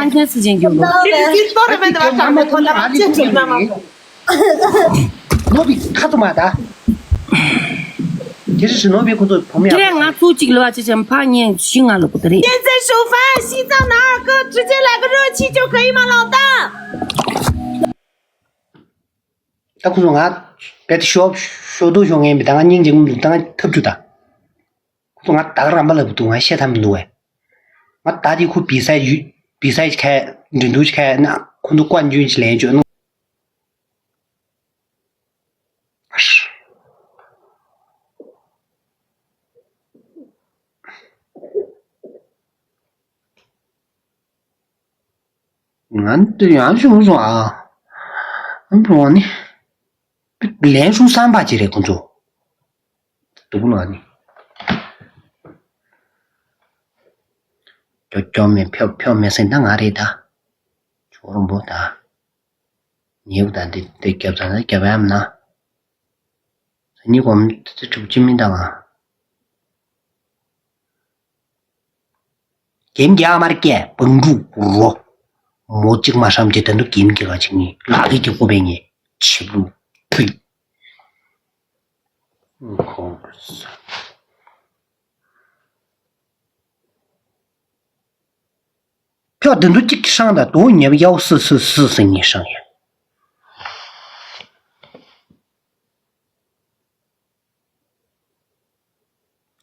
ལྷ་མཁན་སུ་ཅན་རྒྱུ་ལོ། དེ་རིགས་ཀྱི་ལྟོ་རེ་མེད་འདི་བ་དྲང་མོ་ཐོན་ད་ཅེས་བྱུང་ན་མ། ནོ་བི་ཁ་ཐུ་མ་ད། དེ་རིགས་ནོ་བི་ཁོ་ཚོ་བུ་མོ་ཡག་པོ། དེ་རིང་ང་ཚོ་གཅིག་ལ་བ་ཅེས་བྱ་ཕ་ཉན་ཤི་ང་ལོ་གོ་དེ་རེད། 现在首发西藏男二哥直接来个热气就可以吗，老大？ ད་ཁོ་ཚོ་ང་བེད་ཤོབ་ཤོ་དུ་ཤོ་ངན་མི་ད་ང་སྙིང་རྗེ་ངུ་འདུག་ད་ང་ཐབས་ཇུས་ད། ཁོ་ཚོ་ང་ད་ག་རམ་པ་ལབ་འདུག་ང་བཤད་ཐབས་མི་འདུག་བས། ང་ད་དེ་ཁོ་བི་ས་ཡུ་བི་ས་ཁ་འགྲན་བསྡུར་ཁ་ན་ཁོ་ཚོ་བཀའ་འཇོན་ཅི་ལན་བཅོས་ནོ། ང་འདི་ཡང་བྱུང་སོང་ཨ། ཨ་འགྲོ་ནི། ལན་ཞུ་བསམ་པ་ཅི་རེད་ཁོང་ཚོ། སྡུག་ལ་ནི། ཀྱོ་ཀྱོ་མེ་ཕྱོགས་ཕྱོགས་མེ་སེང་ད་ང་རེད་ད། ཇོ་རོང་པོ་ད། ཉེའུ་ད་འདི་འདི་རྒྱབ་ཚ་ན་རྒྱབ་ཡམ་ན། ས་ཉི་གོམ་ཙི་གྲུབ་ཅི་མི་ད་ང་། གེམ་རྒྱག་མར་སྐྱེ་བང་འབྲུག་རོ། མོ་གཅིག་མ་ཧྲམ་གྱི་དོན་དུ་གེམ་རྒྱག་ག་ཅིག་ནི་ལག་གི་རྒྱུག་པོ་པའི་ངེ་ཆིབ་ལུ་ཕུད། ཁོང་ཕྱོགས་དེ་ཚོ་གཅིག་གིས་ཧྲང་དང་དོ་ཉེ་བ་ཡའོ་སི་སི་སི་སི་ངེས་ཧྲང་ཡ།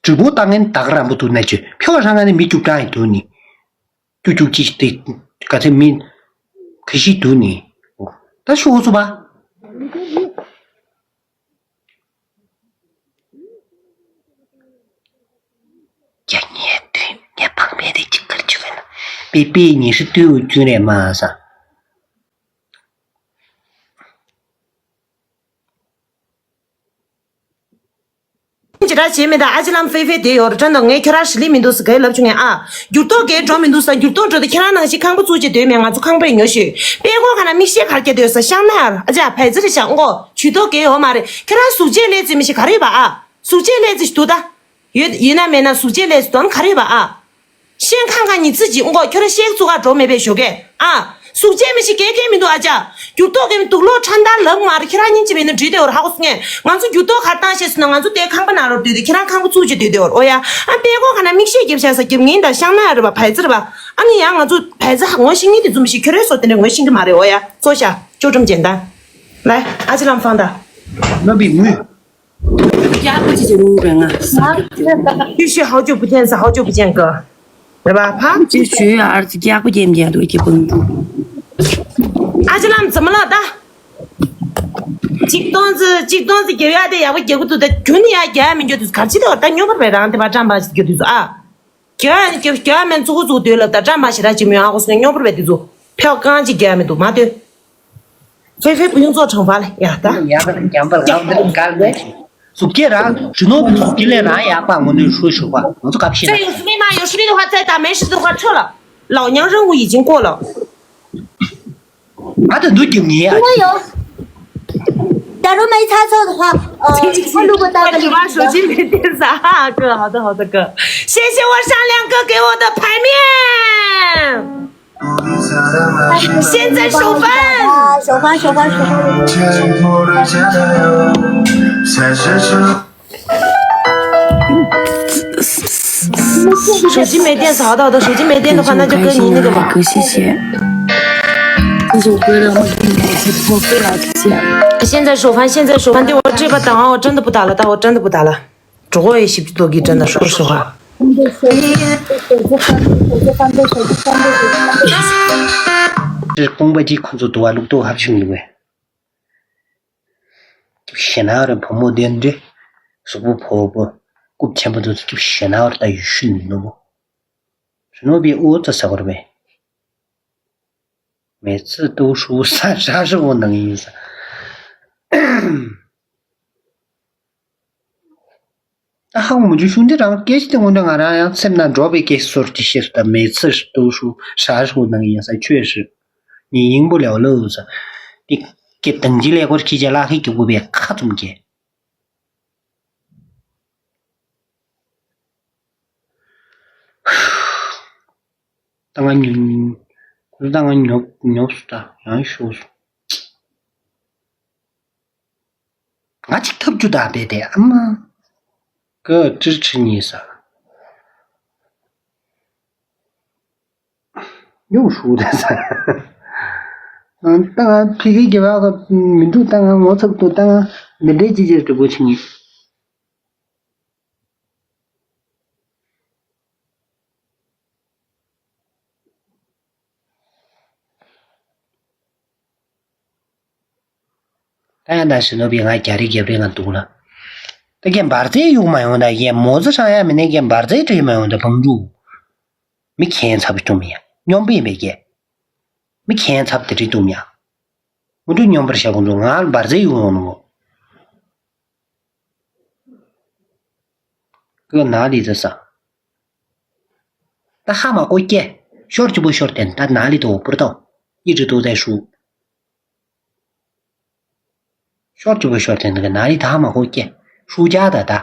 དྲུག་པོ་ཏང་ངན་དག་རམ་པོ་འདུག་ན་ཅི་ཕྱོགས་ཧྲང་ང་ནི་མི་བཅུ་གྲངས་ཡི་འདུག་ནི། བཅུ་བཅུ་གཅིག་དེ་ག་ཚད་མི་ག་ཤི་འདུག་ནི། ད་ཤོག་སུ་བ། རྒྱ་ཉེ་དུས་ངས་ཕང་མེད་དེ་གཅིག་གར་བཅུག་གི་ན་པེ་པེ་ཉི་ཤུ་དུས་རྒྱུན་རེད་མ་ས། ཅི་འདྲ་བྱེད་མི་དང་ཨ་ཅེ་ལམ་ཧྥེ་ཧྥེ་དེ་ཡོད་རེད་དྲན་དང་ངས་ཁྱོད་རང་ཧྲི་ལི་མི་འདུག་ཟེར་ག་ལབ་བྱུང་ངས་ཨ། འགྱུར་ལྡོག་གས་འགྲོ་མི་འདུག་ཟེར་འགྱུར་ལྡོག་འགྲོ་དུས་ཁྱེད་རང་ནང་བཞིན་ཁང་པ་བཙུགས་བྱས་སྡོད་མེད། ང་ཚོ་ཁང་པའི་ཉོ་ཤོད་པད་ཀོ་ག་ན་མིག་ཤེལ་གར་རྒྱག་སྡོད་ས་ཤང་ན་ཡར་ཨ་ཅག་བལ་ཙི་རེད་ཤག་མགོ་ཇུས་གཏོགས་གས་ཡོད་མ་རེད། ཁྱེད་རང་གཟུགས་བྱད་ལས་ཙི་མི་ཞིག་ག་རེ་ཡོད་པ་ཨ། གཟུགས་བྱད་ལས་ཙི་ཞིག་འདུག་ད། ཡོད་ཡོད་ན་མེད་ན་གཟུགས་བྱད་ལས་ཙི་དོན་ག་རེ་ཡོད་པ་ཨ། ཤེས་ཁང་ཁ་ཉི་ཚེ་གཅིག་མགོ་ཁྱོད་རང་ཤེས་ཚུགས་ག་འགྲོ་མེད་པའི་ཞོགས་ཀས་ཨ། གཟུགས་བྱད་མི་ཞིག་གས་གས་མི་འདུག་ཨ་ཅག་འགྱུར་ལྡོག་གས་མི་འདུག་ལོ་ཁྲ་མདའ་ལབ་མ་རེད། ཁྱེད་རང་ཉིན་གཅིག་མིན་ན་འགྲིག་བསྡད་ཡོད་རེད་ཧ་གོ་སོང་ངས། ང་ཚོ་འགྱུར་ལྡོག་གར་བཏང་ཤེས་སོང་ན་ང་ཚོ་དེ་ཁང་པ་ནང་ལོགས་སྡོད་དུས་ཁྱེད་རང་ཁང་པ་བཙུགས་བྱས་སྡོད་བསྡད་ཡོད་རེད། ཨོ་ཡ། ཨ་པད་ཀོ་ག་ན་མིག་ཤེལ་རྒྱབ་བཞག་ས་རྒྱབ་ངེས་དང་ཤང་ན་ཡ་རེད་པ་བལ་ཙི་རེད་པ། ཨ་ནི་ཡང་ང་ཚོ་བལ་ཙི་ངོ་ཤེས་མཁན་དེ་ཚོ་མི་ཤེས། ཁྱོད་རའི་སོ་དེ་འདྲ་ངོ་ཤེས་ཀྱི་མ་རེད། ཨོ་ཡ། ཚོ་ཤ་ཅོ་ཀྲམ་ཅན་ད། ལའི་ཨ་ཅེ་ལམ་ཧྥང་ད། 那比我。 क्या कुछ जरूर है ना? 继续好久不见是好久不见歌。 རེད་པ་ཕ། 继续儿子家不见面都已经绷住。 ཨ་ཅེ་ལམ་怎么了ད། གཅིག་སྟོང་ཙི་གཅིག་སྟོང་ཙི་རྒྱབ་ཡག་དེ་ཡག་པོ་རྒྱབ་ཀྱི་འདུག་ད་ཁྱོད་ནི་ཡག་རྒྱབ་ཡག་མི་འགྱོ་དུས་ག་རེ་བྱེད་དེ་བ་ད་སྨྱོ་པར་བས་རང་དེ་བ་བཀྲམ་པ་ཞིག་རྒྱབ་དུས་ཚོ་ཨ། རྒྱབ་ཡག་ནི་རྒྱབ་རྒྱབ་ཡག་མིན་ཙུ་གུ་ཙུ་གུ་སྡོད་ལབ་ད་བཀྲམ་པ་ཞེ་དྲག་བྱེད་མི་ཡོང་ཨ་ཁོ་སོང་སྨྱོ་པར་བས་དེ་ཚོ་ཕེའོ་རྐང་གཅིག་རྒྱབ་ཡག་མི་འདུག་མ་སྡོད། ཧྥེ་ཧྥེ་不用做惩罚了呀ད། 要不然讲不了，我们干杯。 གཟུགས་ཀྱི་རང་ཇུ་ནོ་གི་གཟུགས་ཀྱི་ལས་རང་ཡག་པ་ངོ་ནས་ཧྲུའུ་ཧྲུའུ་པ་ང་ཚོ་སྐབས་ཤིག་ལ། 这有实力吗？有实力的话，再打，没实力的话，撤了。老娘任务已经过了。 ང་ད་འདུག་རྒྱབ་ངེས་ཡ། 应该有。假如没猜错的话，呃，他如果打个零， 手机没电了哈，哥，好的好的哥，谢谢我善良哥给我的牌面。 现在首发。 首发，首发，首发。 手机没电，好的好的，手机没电的话，那就跟您那个吧。哥，谢谢。这首歌让我给你来一次破费了，谢谢。现在首发，现在首发，对我这把档啊，我真的不打了，但我真的不打了。 གྲོགས་ཡེ་ཞིབ་ཀྱི་ཏོག་གི་དྲན་ན་ཧྲུལ་ཧྲུལ་ཧ། རེད། ཁོང་པ་གཅིག་ཁོང་ཚོ་དུ་བ་ལུག་ཏོག་ཧབ་ཆུང་ཡོད་པས། ཞེ་ན་རེ་བུ་མོ་དེ་འདྲེ། གཟུགས་པོ་ཕོ་བོ། རྐུབ་ཆེན་པོ་དུ་ཚོ་ཞེ་ན་རེ་ད་ཡུལ་ཤུལ་ནུ་མོ། རི་ནོ་བའི་ཨོ་ཙ་ས་གོར་བས། མེ་ཚི་ཏུ་ཧྲུ་ས་ཧྲ་ཧྲི་བོ་ནང་ཡིན་ས། ད་ཧ་གོ་མ་བྱུང་། གཞུང་འདི་རང་སྐད་ཆ་དེ་དངོས་གནས་ང་རང་ཡང་སེམས་ནང་འགྲོ་བའི་སྐད་ཆ་ཟུར་གྱི་ཤེས་སུ་ད་མེ་ཚི་ཏུ་ཧྲུ་ཧྲ་ཧྲུ་ནང་ཡིན་ས་ཆོས་ཧྲི། ཉི་ཡིན་པོ་ལེའོ་ལོ་ས། དེ་སྐད་དང་གྱི་ལས་སྐོར་ཁྱི་རྒྱ་ལག་ཧི་གི་དགུ་པའི་ཁ་ཙུམ་གྱི། ད་ང་ཉོ་ཁོ་ད་ང་ཉོ་ཉོ་སུ་ད་ཡང་ཤོག་སུ། ང་གཅིག་ཐབས་ཇུས་དང་བས་ཏེ་ཨ་མ། ཀ་ཀྲི་ཁྲི་གཉིས་ས། ཉུང་ཧྲུག་ད་ས། ད་ང་ཕི་གི་གི་བ་ག་མི་འདུག་ད་ང་ངོ་ཚབ་ཏུ་ད་ང་འདི་འདྲའི་ཅི་ཅི་འགྲིག་པོ་ཆི་ངེས། ད་ཡང་ད་ཞི་ནོ་བི་ང་རྒྱ་རི་རྒྱབ་རི་ང་འདུག་ལ། ད་ཀྱེ་འབར་རྫས་ཡོང་མ་ཡོང་ད་ཀྱེ་མོ་ཙི་ཧྲང་ཡ་མི་ནས་ཀྱེ་འབར་རྫས་བྲིས་མ་ཡོང་ད་བང་ཕྲུག་མི་ཁྱེད་ཚབ་བཏུམ་ཡ་སྙོམས་པའི་མེད་ཀྱེ། མི་ཁྱེད་ཚབ་དེ་བྲིས་བཏུམ་ཡ། མུ་འབྲུ་སྙོམས་པར་བྱ་ཁོང་ཚོ་ང་འབར་རྫས་ཡོང་ཡོང་ནོ། ཀོ་ན་ལི་ཙི་ས། ད་ཧ་མ་གོ་ཀྱེ། ཤོར་གྱི་བུ་ཤོར་ཏེན་ད་ན་ལི་དོ་པུར་ཏོ། ཡི་ཏྲི་ཏོ་ཏའི་ཧྲུ། ཤོར་གྱི་བུ་ཤོར་ཏེན་ད་ན་ལི་ད་ཧ་མ་གོ་ཀྱེ། ཧྲུ་ཅ་ད་ད།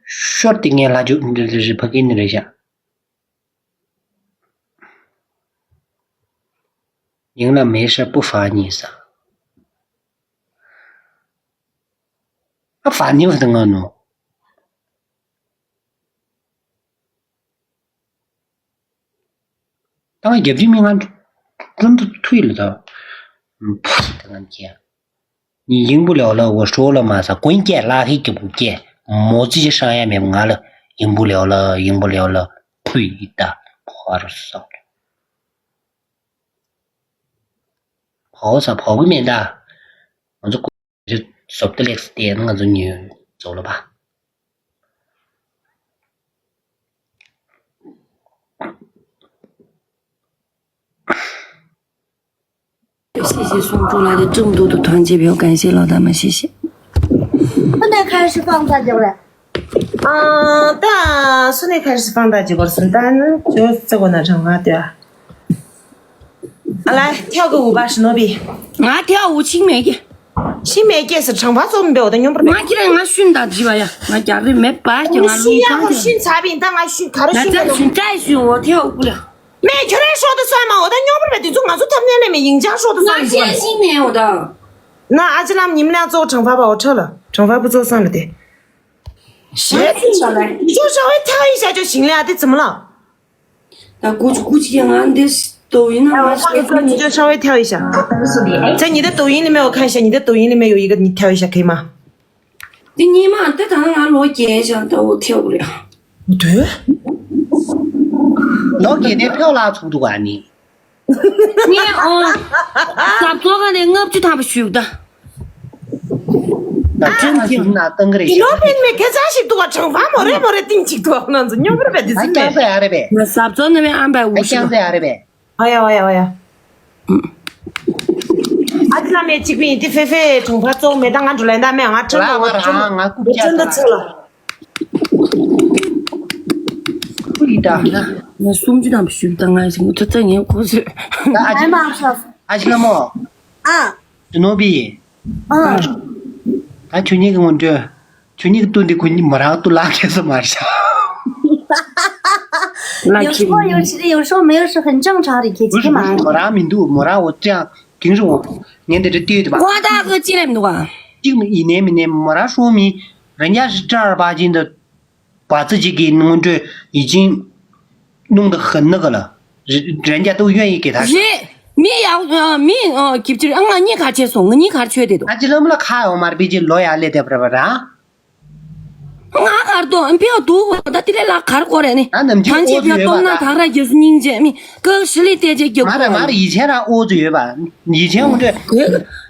ཤོར་ཏེ་ངའི་ལྷ་ཇུ་འདི་རི་རི་ཕ་ཀི་ནི་རི་ཞག 赢了没事不罚你啥。 ཨ་ཧྥ་ནི་ཧྥ་དང་ང་ནོ། ད་ང་རྒྱབ་ཅིག་མི་ང་ཀྲུང་དུ་ཐུ་ཡི་ལ་ད། ཕ་ད་ང་ཁྱེད། ཉི་ཡིང་པོ་ལེའོ་ལ་འོ་ཧྲོ་ལ་མ་ས་ཀུན་སྐྱེ་ལ་ཧི་ཀྱི་བུ་སྐྱེ། མོ་ཙི་ཞི་ཧྲང་ཡ་མེད་ང་ལ་ཡིང་པོ་ལེའོ་ལ་ཡིང་པོ་ལེའོ་ལ་ཕུ་ཡི་ད་ཕོ་རུ་ས། ཕོ་ས་ཕོ་གི་མེད་ད། ང་ཚོ་ཀུ་ཟོབ་ཏི་ལེགས་དེ་ང་ཚོ་ཉོས་ཚོགས་ལ་པ། 谢谢送出来的这么多的团结票，感谢老大们，谢谢。现在开始放在这儿了。ཨ། ད་སུ་ནས་ཁ་ཤས་སྤང་དག་ཅིག་གོར་སུན་ད་ནི་ཅོ་ཙེ་གོ་ན་ཁྲང་ང་ཏེ། ཨ་ལ་ཐེའུ་གི་འུ་པ་ཤི་ནོ་བི། ང་ཐེའུ་འུ་ཆིང་མེད་ཀྱི། ཤི་མེད་ཀྱི་ཟེར་ཁྲང་བ་ཙོག་མི་འབེའོ་ད་སྙོམ་པར་མེད། ང་ཁྱེད་རང་ང་ཤུན་དང་བྲིས་པ་ཡ། ང་རྒྱག་རེ་མེད་པ་ཁྱེད་ང་ཤི་ཡ་ལུང་ཁོ་ཁང་ཤུན་ཚ་བིན་ད་ང་ཤུན་ག་རེ་ང་ཤུན་ད་ད་ཤུན་ད་ཤུན་འོ་ཐེའུ་འུ་ལ། མེད་ཁྱོད་རའི་ཧྲོག་ཏུ་སོན་མ་འོ་ད་སྙོམ་པར་མེད་དེ་ཚོ་ང་ཚོ་ཐབས་ནས་ལས་མེད་ཡིན་ཅང་ཧྲོག་ཏུ་སོན་ང་ཤེས་ཤིང་མེད་འོ་ད། ན་ཨ་ཅི་ལམ་ཉིམ་ལ་ཙོག་ཁྲང་བ་བ་འོ་ཁྲ་ལ་ཁྲང་བ་བུ་ཙོག་སོན་ལ་དེ། ཞེས་ཅོ་ཧྲ་བའི་ཐག་ཡིན་ཤ་ཅོ་ཞིང་ལས་ཨ་དེ་ཙམ་ལ། ད་ཀུ་ཅི་ཀུ་ཅི་ཡང་ང་འདི་ཏོ་ཡིན་ན་མ་ཤེས། ཁོ་ཚོ་ཉི་ཅོ་ཧྲ་བའི་ཐག་ཡིན་ཤ། ཚ་ཉི་ད་ཏོ་ཡིན་ལི་མེ་འོ་ཁ་ཤ་ཉི་ད་ཏོ་ཡིན་ལི་མེ་ཡོ་ཡི་ག་ཉི་ཐག་ཡིན་ཤ་ཁེ་མ། འདི་ཉི་མ་འདི་ད་ང་ལོ་རྒྱས་ཤ་ད་འོ་ཐེའུ་རེད། དོ། ལོ་རྒྱས་ནས་ཕེའུ་ལ་ཚུགས་འདུག་ཨ་ནི། ངས་ཨོ། ཟབ་ཚོགས་ཁ་ནས་ལྔ་བཅུ་ཐམ་པ་ཞུས་ད། ད་ཅན་གྱི་ན་ཏང་གི་རེད་ཤག་དེ་ལོ་ཕན་མེད་ཁ་ཚ་ཞིག་འདུག་ག་གྲང་བ་མོ་རེ་མོ་རེ་ཏིང་གཅིག་འདུག་ག་ང་ཚོ་སྙོམས་པར་བས་དེ་ཟིན་ད་མེད། ཀྱང་ས་ཡ་རེད་པས། ང་ཟབ་ཚོགས་ནས་བས་ཨམ་པའི་ད་འུ་ཤི་ཀྱང་ས་ཡ་རེད་པས། ཨ་ཡ་ཨ་ཡ་ཨ་ཡ། ཨ་ཅི་ལ་མེད་གཅིག་པིན་དེ་ཧྥེ་ཧྥེ་གྲོང་པ་གཙོ་མེད་ད་ང་འགྲོ་ལན་ད་མེད་ང་ཁྲིམས་ལ་ང་རང་ང་རྐུབ་བཀྱག་ད་ཁྲིམས་ད་ཚོ་ལ། ཁུ་ཡི་ད། ང་སུམ་ཅུ་དང་ཞུ་ད་ང་ཞིག་ཐུ་ཚ་ངའི་ཁོ་ཚོས། ད་ཨ་ཅི་ཨ་མ་ཨ་ཤ། ཨ་ཅི་ལ་མོ། ཨ། ཞུ་ནོ་བི། ཨ། ད་ཁྱོད་གཉིས་ཀྱི་ངོ་འདྲ། ཁྱོད་གཉིས་ཀྱི་ཏུ་འདི་ཁོ་གཉིས་མོ་རང་ཏུ་ལག་ཁེལ་ས་མ་རེད་ཤག 有时候有时候没有是很正常的，可以这个嘛。 མོ་རང་མི་འདུག་མོ་རང་འོ་ཅང་གིང་རུ་འོ་ངན་འདི་འདྲ་ལྟོས་དུ་མ། ཁོ་ད་ཁོ་ཅི་ལབ་འདུག་ག་གཅིག་ཡིན་ནའི་མིན་ནའི་མོ་རང་ཧྲོ་མི་ར་ཉ་རི་ཏྲར་པ་ཅིན་ད་བ་ཙི་ཅིག་གི་ནོ་འདྲ་ཡི་ཅིང་ནུང་ད་ཧན་ན་ག་ལ་ར་ཉ་ཏུ་ཡོན་ཡི་གེ་ད་རེད། མི་ཡག་མི་གིབ་ཅིར་ང་གཉིས་གར་ཆས་སོང་ང་གཉིས་གར་ཆོས་དེ་དུ། ཨ་ཅི་ལམ་ལ་ཁ་ཡོང་མར་པི་ཅི་ལོ་ཡ་ལེ་དེ་པ་ར་པ་ར། ང་གར་དོ་ཨམ་ཕེའུ་དུ་གོ་ད་ཏི་ལེ་ལ་གར་གོ་རེ་ནི། ད་ནམ་རྒྱུན་ཐང་ཆེ་ཨོ་ཙི་ཕེའུ་ཡོད་པ་སྟོང་ན་ད། ད་ར་རྒྱ་སུ་སྙིང་རྗེ་མི་ཀག་ཧྲི་ལི་ཏེ་ཅེ་རྒྱབ་ང་ར་གོ་ང་ར་ཡི་ཆེན་ར་ཨོ་ཙི་ཡོད་པ། ཡི་ཆེན་འོ་འདྲ།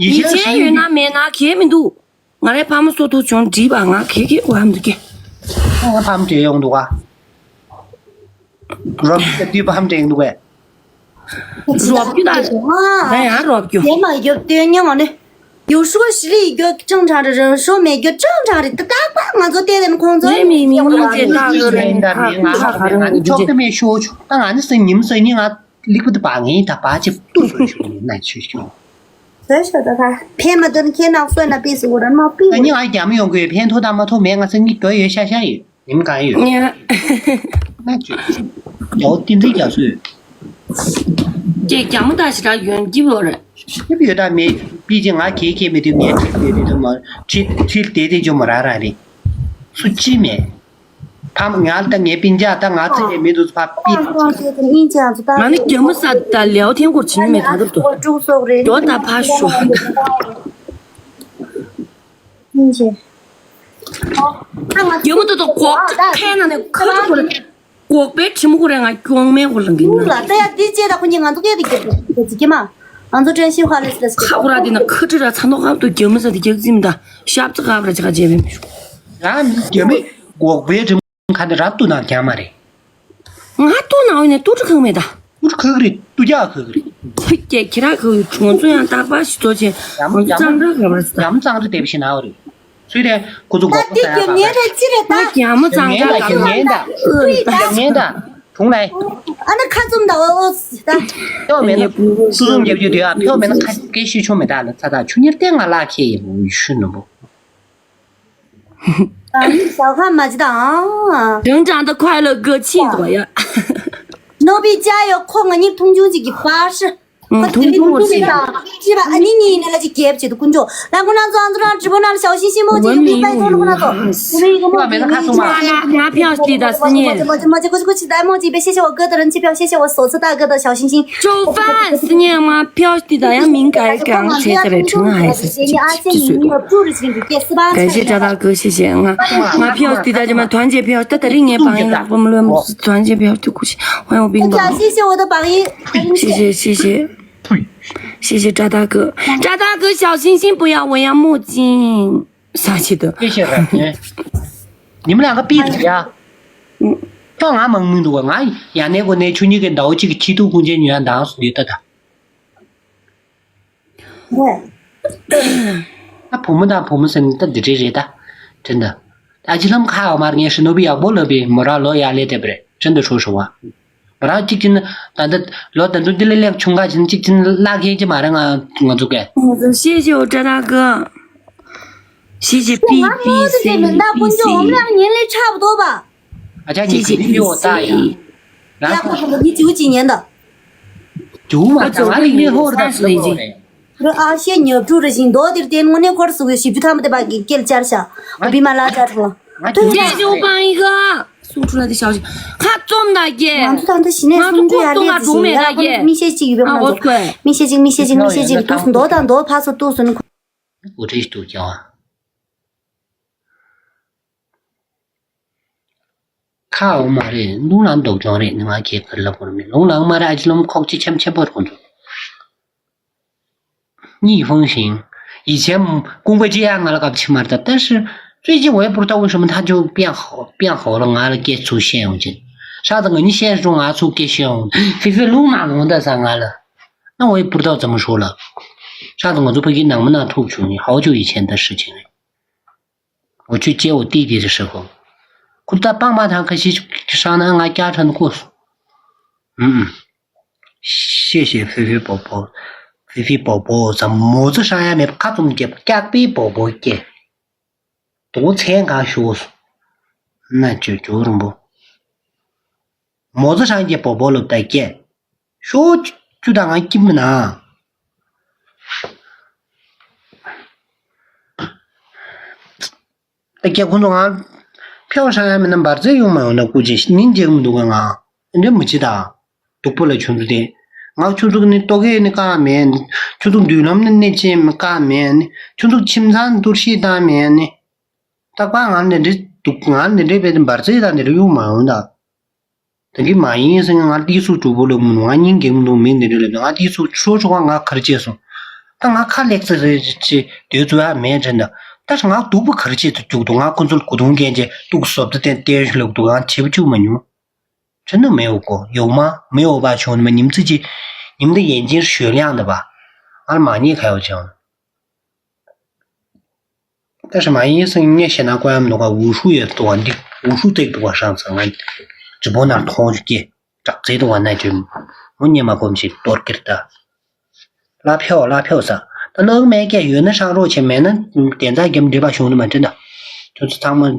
ཡི་ཡི་ཆེན་ཆེན་ཡོད་ན་མེད་ན་གལ་མི་འདུག་ང་རའི་ཕ་མ་སོ་ཐུག་བྱུང་འདྲིས་པ་ང་གལ་གལ་གོ་ཧམ་འདུག་གེ་ང་ཕམ་འདྲེ་ཡོང་འདུག་ག་རོབ་ཀྱི་དུས་ཕམ་འདྲེ་ཡོང་འདུག་གས། རོབ་ཀྱི་ད། ང་ཡང་རོབ་ཀྱི། དེ་མ་ཡོད་དོན་སྙིང་ང་ནི། 有时候实力一个正常的人，有时候没个正常的，大大忙做对的空做。 རེད་མི་མི་མི་ཅེ་ད་གི་རེད་ཁ་ཁ་ཁ་ཁ་རང་ཆོག་ཏུ་མེད་ཤོག་ཆོག་ད་ང་ནི་སེ་ཉིམ་སེ་ཉིན་ང་ལིག་པ་དུ་པ་ངའི་ད་པ་ཅིག་ཏུ་སོ་ཤོག་ནི་ན་ཆོས་ཤོག 所以说的话，骗没得骗，那算那逼死我人嘛，逼我。 ཉི་ང་རྒྱ་མི་ཡོང་གི་ཕན་ཐོགས་དང་མ་ཐོགས་མེད་ང་སེ་ཉིད་དོ་ཡོད་ཤ་ཤ་ཡོད། ཉིམ་གང་ཡོད། ཉ། ན་ཅོ། ཡའོ་ཏིན་ཏིན་རྒྱ་སུ་ཡོད། ཀྱེ་རྒྱ་མོ་ད་ཞི་དྲག་ཡོན་གྱི་བོ་རེད། ཡབ་ཡོད་ད་མེད་པི་ཅི་ང་ཁེ་ཁེ་མེད་དུས་ངས་ཁྲིད་དེ་དེ་དུ་མ་ཁྲིད་ཁྲིད་དེ་དེ་ཇོ་མོ་ར་ར་རེད། སུ་ཅི་མེད། ཕམ་ང་ལ་ད་ངའི་པིན་ཅག་ད་ང་ཚེ་ནས་མི་དུ་ཕ་པི་ང་ནི་རྒྱ་མོ་ས་ད་ལེའོ་ཐེན་སྐོར་ཕྱིན་མེད་ད་དུ་དོ་ད་ཕ་ཤོ། སྙིང་རྗེ། རྒྱལ་མོ་ཏོ་ཏོ་གོག་ཅིག་ཁའི་ནང་ནས་ཁ་ཐུག་གོ་རེ། གོག་པའི་དྲི་མོ་གོ་རེ་ང་སྐྱོང་མེད་གོ་ལང་གི་ན། ལ་ད་ཡ་འདི་ཅེ་ད་ཁོ་གཉིས་ང་ཚོ་སྐད་དེ་སྐད་དེ་ཅི་ཀྱེ་མ། ང་ཚོ་བཀྲ་ཤིས་ཧ་ལས་སི་ལས་སི་ཁ་གོ་ར་དེ་ན་ཁ་ཁྲི་ར་ཚ་ནོ་ཧབ་ཏུ་རྒྱལ་མོ་ས་དེ་རྒྱག་ཙིམ་ད་ཤབ་ཙི་ཧབ་ར་ཅི་ཁ་རྗེ་བེ་མི་ཤུ། ཡང་རྒྱལ་མོ་གོག་པའི་དྲི་མོ་ཁ་དེ་ར་ཏུ་ན་རྒྱ་མ་རེད། ང་ཏུ་ན་འོ་ནས་ཏུ་ཏུ་ཁང་མེད་ད། ཏུ་ཏུ་ཁག་རེད་ཏུ་རྒྱ་ཁག་རེད། ཁྱེད་ཁྱེད་རང་ཁག་ཡོད་ང་ཚོ་ཡང་རྟག་པར་ཞིག་ཚོ་ཆེ་ཡམ་ང་ཚོ་ཙང་ར་ག་བར་ས། ཡམ་ཙང་རི་དེབ་ཞིག་ན་འོ་རེད། ཚུལ་རེད་ཁོ་ཚོ་ད་འགོག་པ་དེ་ས་ཡ་རྒྱབ་ལ་ངན་རེད་ཅི་རེད་ད། ད་རྒྱ་མོ་ཙང་ར་ག་བར་ས། རྒྱབ་ངན་ད། ཨུ་རེད་ད། རྒྱབ་ངན་ད། དྲུང་ལས། ཨ་ན་ཁ་བཙུམ་ད་འོ་འོ་ད། ཕྱོགས་མེད་ན་སུ་རུང་རྒྱབ་རྒྱུ་དེ་ཨ་ཕྱོགས་མེད་ན་ཁ་སྐད་ཤོད་ཆོག་མེད་ད་ལ་ཚ་ད་ཆུ་ཉེར་བརྟན་ང་ལག་ཁྱེད་ཡིན་ཤུ་ནུ་བོ། ཨ་ནི་ཞའོ་ཧན་མ་ཅི་དང་། 成长的快乐个气左右。 ནོ་བི་ཅ་ཡོ་ཁོ་ང་གཉིས་མཐོང་ཆུང་ཅིག་གི་པར་ཧྲི། ཨང་མཐོང་ཆུང་བ་ཞིག་ཅི་བ་ཨ་ནི་གཉིས་ནས་ལ་ཅིག་རྒྱབ་ཅིག་ཏུ་དཀོན་མཆོག་ལ་ཁོ་ན་ཚོ་ཨང་ཚོ་རང་ཀྲི་པོ་ན་ལ་ཞའོ་ཤིང་ཤིང་མོ་ཅིག་ཡོང་གི་པའི་ཚོ་ལ་ཁོ་ན་ཚོ་ཁོ་ན་ཡི་གོ་མོ་ཅིག་ཡོང་གི་ཅི་ང་ཕྱག་ཞུ་དེ་ད་སི་ཉེ། མོ་ཅིག་མོ་ཅིག་ཀུ་ཅི་ཀུ་ཅི་ད་མོ་ཅིག་པའི་ཤེ་ཤེ་བ་གི་ད་རང་ཅི་པའི་ཤེ་ཤེ་བ་སོ་ཚོ་ད་གི་ད་ཞའོ་ཤིང་ཤིང། 周饭是你吗？票是的，要敏感感觉的，真还是。感谢大大哥，谢谢。我我票是的，什么团结票，他得另眼榜一了，我们论团结票，对不起，我有病吧？谢谢我的榜一。谢谢谢谢谢谢渣大哥，渣大哥小星星不要，我要墨镜。啥气的？谢谢。你们两个闭嘴呀！嗯，到俺蒙蒙的，我俺眼那个那去你跟刀这个七度空间女人当时的，对的。 ད་བུ་མོ་དང་བུ་མོ་ཟེར་ནས་ད་འདི་འདྲའི་རེད་ད། དྲན་ད། ཨ་ཅི་ལམ་ཁ་འོ་མར་ངས་ཧྲི་ནོ་བི་ཡག་པོ་ལབ་པའི་མོ་ར་ལོ་ཡག་ལས་དེ་བ་རེད། ཁྲིན་དུ་ཧྲོ་ཧྲོ་བ། མོ་ར་གཅིག་ཅིན་ད་ལྟ་ལོ་ད་དུང་འདི་ལས་ལེགས་ཆུང་ག་ཅིན་གཅིག་ཅིན་ལག་ཁྱེད་ཀྱི་མ་རེད། ང་ང་ཚོ་གས། 谢谢我渣渣哥，谢谢 B B C B C。 我们两个年龄差不多吧？ ཨ་ཅག་གཉིས་ཀྱི་ནི་ཡོད་ད་ཡ། 呀，你九几年的？ ཅུང་མ་ད་ང་ལི་ནི་ཧོར་ད་སུ་ལི་ཇི། 我说啊，现牛住着行多的店，我那块儿是个西部他们的吧，给给了家下，我比马拉家出了。对呀。 给我帮一个送出来的消息，他中的耶！俺这当时现在送这样列子行，然后那米线鸡有没有那种？米线鸡，米线鸡，米线鸡，都是多大多怕是都是那。 འུ་ཁྲིད་དུ་ཀྱང་། ཁ་འོ་མ་རེད། རླུང་ལངས་མདོག་ཅོང་རེད། ང་ཁྱེད་ཁར་ལབ་དགོས་མེད། རླུང་ལངས་མ་རེད། ཨ་ཅི་ལམ་ཁོག་ཅི་འཆམ་འཆམ་པོ་རུང་འདུག 逆风行། 以前公会这样 ང་ལ་སྐབས་ཕྱི་མར་ད་ལྟ་是最近我也不知道为什么他就变好变好了。 ང་ལ་སྐད་ཚུར་བཤད་ཡོང་ཅིང་། ཧྲ་ད་ང་གཉིས་བཤད་རུང་ང་ཚུར་སྐད་བཤད་ཡོང་། ཧྥི་ཧྥི་རླུང་ནག་ལོང་ད་ས་ང་ལ། 那我也不知道怎么说了。 ཧྲ་ད་ང་ཚོ་ཕ་གི་ནང་མི་ནང་ཐུག་བྱུང་ནི་好久以前的事情了། 我去接我弟弟的时候， ཁུ་ད་པང་མ་ཐང་ཁ་ཤས་ཤིག་ཧྲ་ན་ང་སྐྱ་ཁྲ་ནི་ཀོ་སོ། 嗯嗯。 谢谢菲菲宝宝。 菲菲宝宝 ཟ་མོ་ཙི་ཧྲ་ཡ་མེད་པ་ཁ་བཙུམ་སྐྱེ་སྐྱག་པའི་པོ་པོ་སྐྱེ། དོ་མཚན་གང་ཤོག་སོ། 那就就རུང་པོ། མོ་ཙི་ཧྲ་སྐྱེ་པོ་པོ་ལོ་ད་སྐྱེ། ཤོག་ཅུ་དང་ང་སྐྱིད་མི་ན། 大家工作啊，票上面的板子用没有那估计您节目都刚刚，你这没去的，都不来群组的。 ང་ཆུ་ཚོད་ནི་ལྟོ་གས་ནི་བཀག་མེད་ནི། ཆུ་ཚོད་མདུན་ལམ་ནི་གནས་ཆེན་བཀག་མེད་ནི། ཆུ་ཚོད་ཁྱིམ་ཚང་གཏོར་བཤིག་བཏང་མེད་ནི། རྟག་པར་ང་འདི་འདྲ་འདུག་ང་འདི་འདྲ་བས་འབར་རྩེ་དང་འདི་འདྲ་གཡུག་མ་ཡོང་ད། ད་གི་མ་ཡིན་ཟེར་ང་ཏི་སུ་གྲུ་བོ་ལ་མུན་ང་སྙིང་གི་མུན་མི་འདི་འདྲ་ལ་ང་ཏི་སུ་ཆོ་ཆོ་བ་ང་གར་བྱས་སོང་། ད་ང་ཁ་ལེགས་ཚེ་རེ་ཆེ་དེ་ཚོ་ཡ་མེད་དྲན་ད། ད་ང་སྡུག་པོ་གར་བྱས་ཚུ་བཅུག་འདུག་ང་ཁོ་ཚོ་ལ་གུ་དུང་གན་ཆེ་སྡུག་སོབ་ཏུ་བསྟན་བསྟན་ཞུ་ལ་འདུག་ང་བྱེད་བཅུག་མ་མྱོང་། 真的没有过。 有吗？ 没有吧，兄弟们，你们自己，你们的眼睛是雪亮的吧？俺妈你开玩笑。 但是嘛，因为是你现在关那个武术也多的，武术最多上次俺直播那同学，长最多那就，我你妈过去多给他。拉票拉票啥？他那个没给有那上肉钱没那点赞给我们这帮兄弟们真的，就是他们，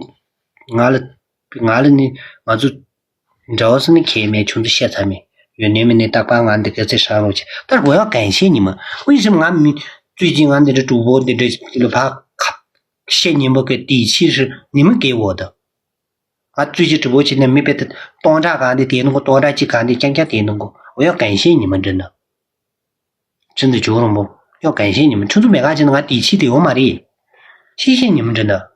俺了俺了呢，俺就 འདྲ་བ་སུ་ནི་ཁྱེད་མེད་ཆུང་དུ་བཤད་ཚར་མེད། ཡོད་ནས་མིན་ནས་རྟག་པར་ང་འདི་ག་ཚེ་ཧྲང་རོགས་བྱེད། ད་我要感谢你们。 为什么 ང་མི་最近 ང་འདི་འདྲ་གྲུ་བོ་འདི་འདྲ་ལ་ཕ་ཁ་བཤད་ཉིན་པ་གི་底气是你们给我的。 ང་最近直播期间 མི་དཔེ་དེ་སྟོང་ཕྲག་གང་དེ་དེ་ནང་གོ་སྟོང་ཕྲག་གཅིག་གང་དེ་རྐྱང་རྐྱང་དེ་ནང་གོ 我要感谢你们真的。 真的 ཇོ་རོང་པོ། 要感谢你们。 ཆུ་ཚོད་མེད་ག་ཅིག་ན་ང་底气དེ་ཡོད་མ་རེད། 谢谢你们真的。